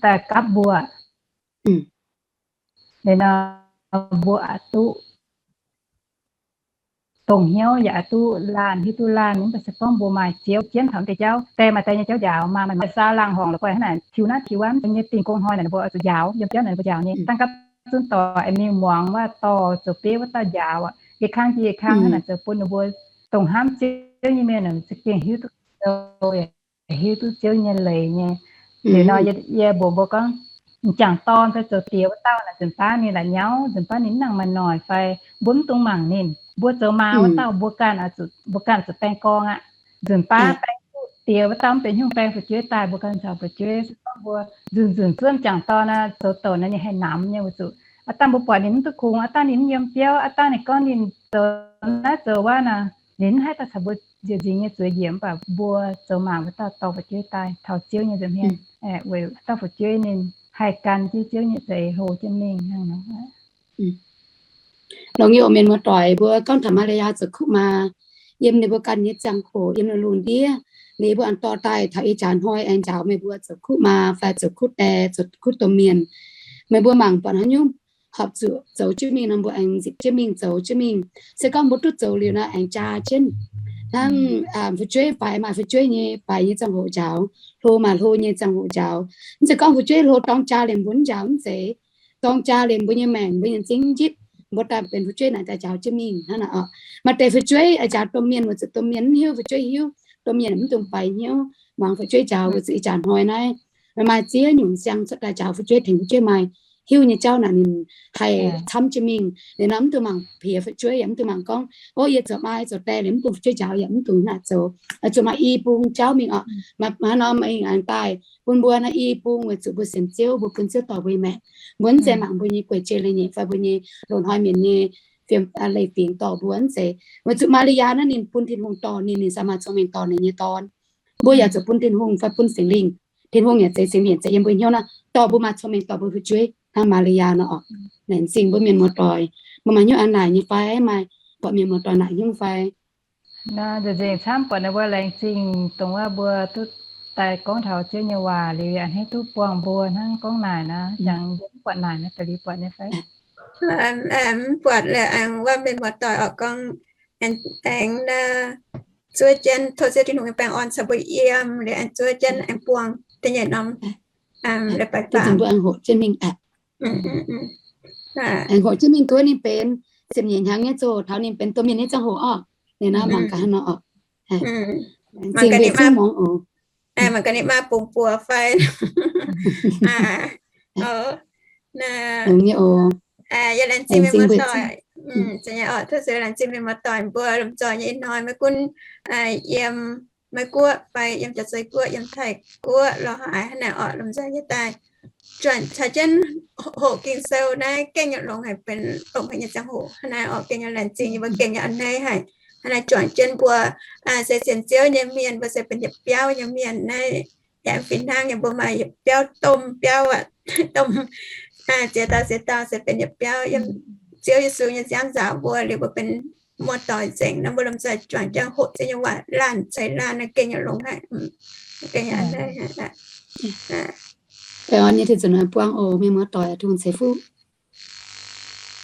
daaih gapv mbuo, liuz nor mbuo aqc duqv dongh hnyouv yaac aqc duqv laanh, hiuv duqv laanh. Mv baac se gorngv mbuo maaih Ziouv jienv taux deix jauv, die maaih die nyei jauv njaaux, maa maaih, maaih saau laangh horngc la'guaih hnangv naaic, tiux naaiv tiux wuov, nyei dingh gong hnoi naaic mbuo oix zuqc njaaux, yiem biauv naaic mbuo njaaux nyei. Dangh gapv zunv doic aengx mingh muangx wuov dorh zoux bieiv wuov dauh njaaux aqv. Yietc kang jiex yietc kang hnangv naaic zoux bun ninh mbuo dongh hnamv Ziouv nyei mienh za'gengh hiuv duqv, hiuv duqv Ziouv nyei leiz nyei. Liuz nor yie mbuox mbuo gorngv, m'jangc dorn fai zoux diex wuov dauh naaic, nzunc baav ninh la'nyauv, nzunc baav ninh mv nangc maaih noic fai mbuo mv dungx mangc ninh. Mbuo zoux maa wuov dauh mbuo ganh, mbuo ganh zuqc baeng gorngv aqv. Nzunc baav baeng duqv diex wuov dauh mv benx haaix nyungc, baeng fu'jueiv daaih mbuo ganh caux fu'jueiv. Se gorngv mbuo nzunc nzunc zuov m'jangc dorn zoux douc naaic ninh haih namx nyei weic zuqc aav dangh mbuo buatc ninh mv duqv kungx, aav dangh ninh mv yiem biauv, aav dangh ninh gorngv ninh zoux naaiv zoux wuov nor, ninh mv haih daaih caux mbuo nziec nzingx nyei zueiz njiec, mv baac mbuo zoux maa wuov dauh dorh fu'jueiv daaih taux Ziouv nyei nza'hmien, weic dauh fu'jueiv ninh haih gan jienv Ziouv nyei za'eix hlo jienv mingh hnangv nor. Longx nyei oc mienh muoz-doic, mbuo gorngv taux Maa^li^yaa zoux kuv maa yiem ninh mbuo ganh nyei ziangh hoc, yiem ninh lungh ndiev, ninh mbuo aengx dorh daaih taux ih jaax hnoi aengx njaaux meih mbuo zoux kuv maa fai zoux kuv die, zoux kuv domh mienh. Meih mbuo mangc buatc haaix nyungc horpc zuqc zoux jienv mingh nor, mbuo aengx nzipc jienv mingh, zoux jienv mingh. Se gorngv mbuo duqv zoux liuz nor, aengx jaa jienv. Hnangv fu'jueiv faix maaih fu'jueiv nyei faix nyei ziangh hoc njaaux, hlo maaih hlo nyei ziangh hoc njaaux. Mv zeiz gorngv fu'jueiv hlo dorng jaa liemh mbuo mv njaaux, mv zeiz. Dorng jaa liemh mbuo nyei maengc, mbuo nyei m'zing mv njipv, mbuo daaih benx fu'jueiv naaic daaih njaaux jienv mingh hnangv naaic oc. Maaih deix fu'jueiv aengx njaaux domh mienh weic zuqc domh mienh mv hiuv, fu'jueiv hiuv, domh mienh mv dungx faix hnyouv muangx fu'jueiv njaaux. Weic zuqc ih jaax hnoi naaiv maaih ziex nyungc siang cuotv daaih njaaux fu'jueiv, tengx fu'jueiv maaih hiuv nyei jauv naaic ninh haih camv jienv mingh. Liuz nor mv dungx mangc piex fu'jueiv, yaac mv dungx mangc gorngv, ov, yie zoux maa, yie zoux die liuz mv bun fu'jueiv njaaux, yaac mv dungx hnangv naaic zoux. Zuqc maaih i bung jauv mingh oc. Hnangv nor mingh aengx daaih bun mbuo naaiv i bung weic zuqc mbuo sienx Ziouv, mbuo bun Ziouv dorh mbuo nyei maengc. Mbuo mv zeiz mangc mbuo nyei gueic jiex leiz-nyeic fai mbuo nyei loz-hnoi mienh nyei fiem leiz-fingx dorh mbuo, mv zeiz. Weic zuqc Maa^li^yaa naaiv ninh bun Tin-Hungh dorh ninh, ninh ziouc maaih cong-mengh dorh ninh nyei dorn. Mbuo yaac zuqc bun Tin-Hungh fai bun Singx Lingh. Tin-Hungh yaac zeiz, Singx Lingh yaac zeiz yiem mbuo hnyouv naaiv dorh mbuo maaih cong-mengh dorh mbuo fu'jueiv hnangv Maa^li^yaa nor oc. Laengz zingh mbuo mienh muoz-doic, mbuo maaih hnyouv a'hneiv naaic nyei fai, maaih buatc mienh muoz-doic naaic hnyouv fai. Nzengc camv buatc ninh mbuo laengz zingh dongh wuov mbuo duqv daaih gorngv taux Ziouv nyei waac liuz yaac hneiv duqv buangh mbuo hnangv gorngv naaic nor, jangx mbuo mv buatc naaic nor, da'liuz buatc nyei fai? Mv buatc leh aengx wuov mienh muoz-doic oix gorngv aengx naaiv zuov jienv tov Ziouv Tin-Hungh nyei baengh orn caux mbuo yiem, liuz aengx zuov jienv aengx buangh da'nyeic norm, mbuo aengx hoqc jienv mingh, aengx hoqc jienv mingh duqv ninh benx ziepc nyeic hnyangx nyei ziangh hoc taux ninh benx domh mienh nyei ziangh hoc orqc. Ninh naaiv mangc gaax hnangv nor oc. Zingh mbuo zungv muangx oc. Mangc gaax ninh maa bungx buoz fai. Yie laengz zingh mienh muoz-doic. Tov Ziouv laengz zingh mienh muoz-doic mbuo lomh nzoih nyei ih hnoi maiv gunv yiem Meiv Guoqv fai yiem Jaav-Zei Guoqv, yiem Taiv Guoqv, lorz haaix hnangv naaic orqc, lomh nzoih nyei daaih juangc caux jienv hoqc Ging-Sou naaiv gengh nyei longx haic, benx longx haic nyei ziangh hoc hnangv naaic orqc. Gengh nyei laengz zingh yie mbuo gengh nyei a'hneiv haic. Hnangv naaiv juangc jienv mbuo se sienx Ziouv nyei mienh, mbuo se benx yietc biauv nyei mienh naaiv. Yaac fih hnangv nyei mbuo maaih yietc biauv domh biauv aqv, domh ziex dauh ziex dauh se benx yietc biauv yiem Ziouv Yesu nyei nziaamv nzaaux mbuo liuz mbuo benx muoz-doic nzengc nor, mbuo lomh nzoih juangc jangx hoqc ziex nyei waac laanh ceix laanh naaiv gengh yaac longx haic. Baengh orn nyei tin-nzunc buangv oc, mienh muoz-doic, Tin-Hungh ceix fuqv.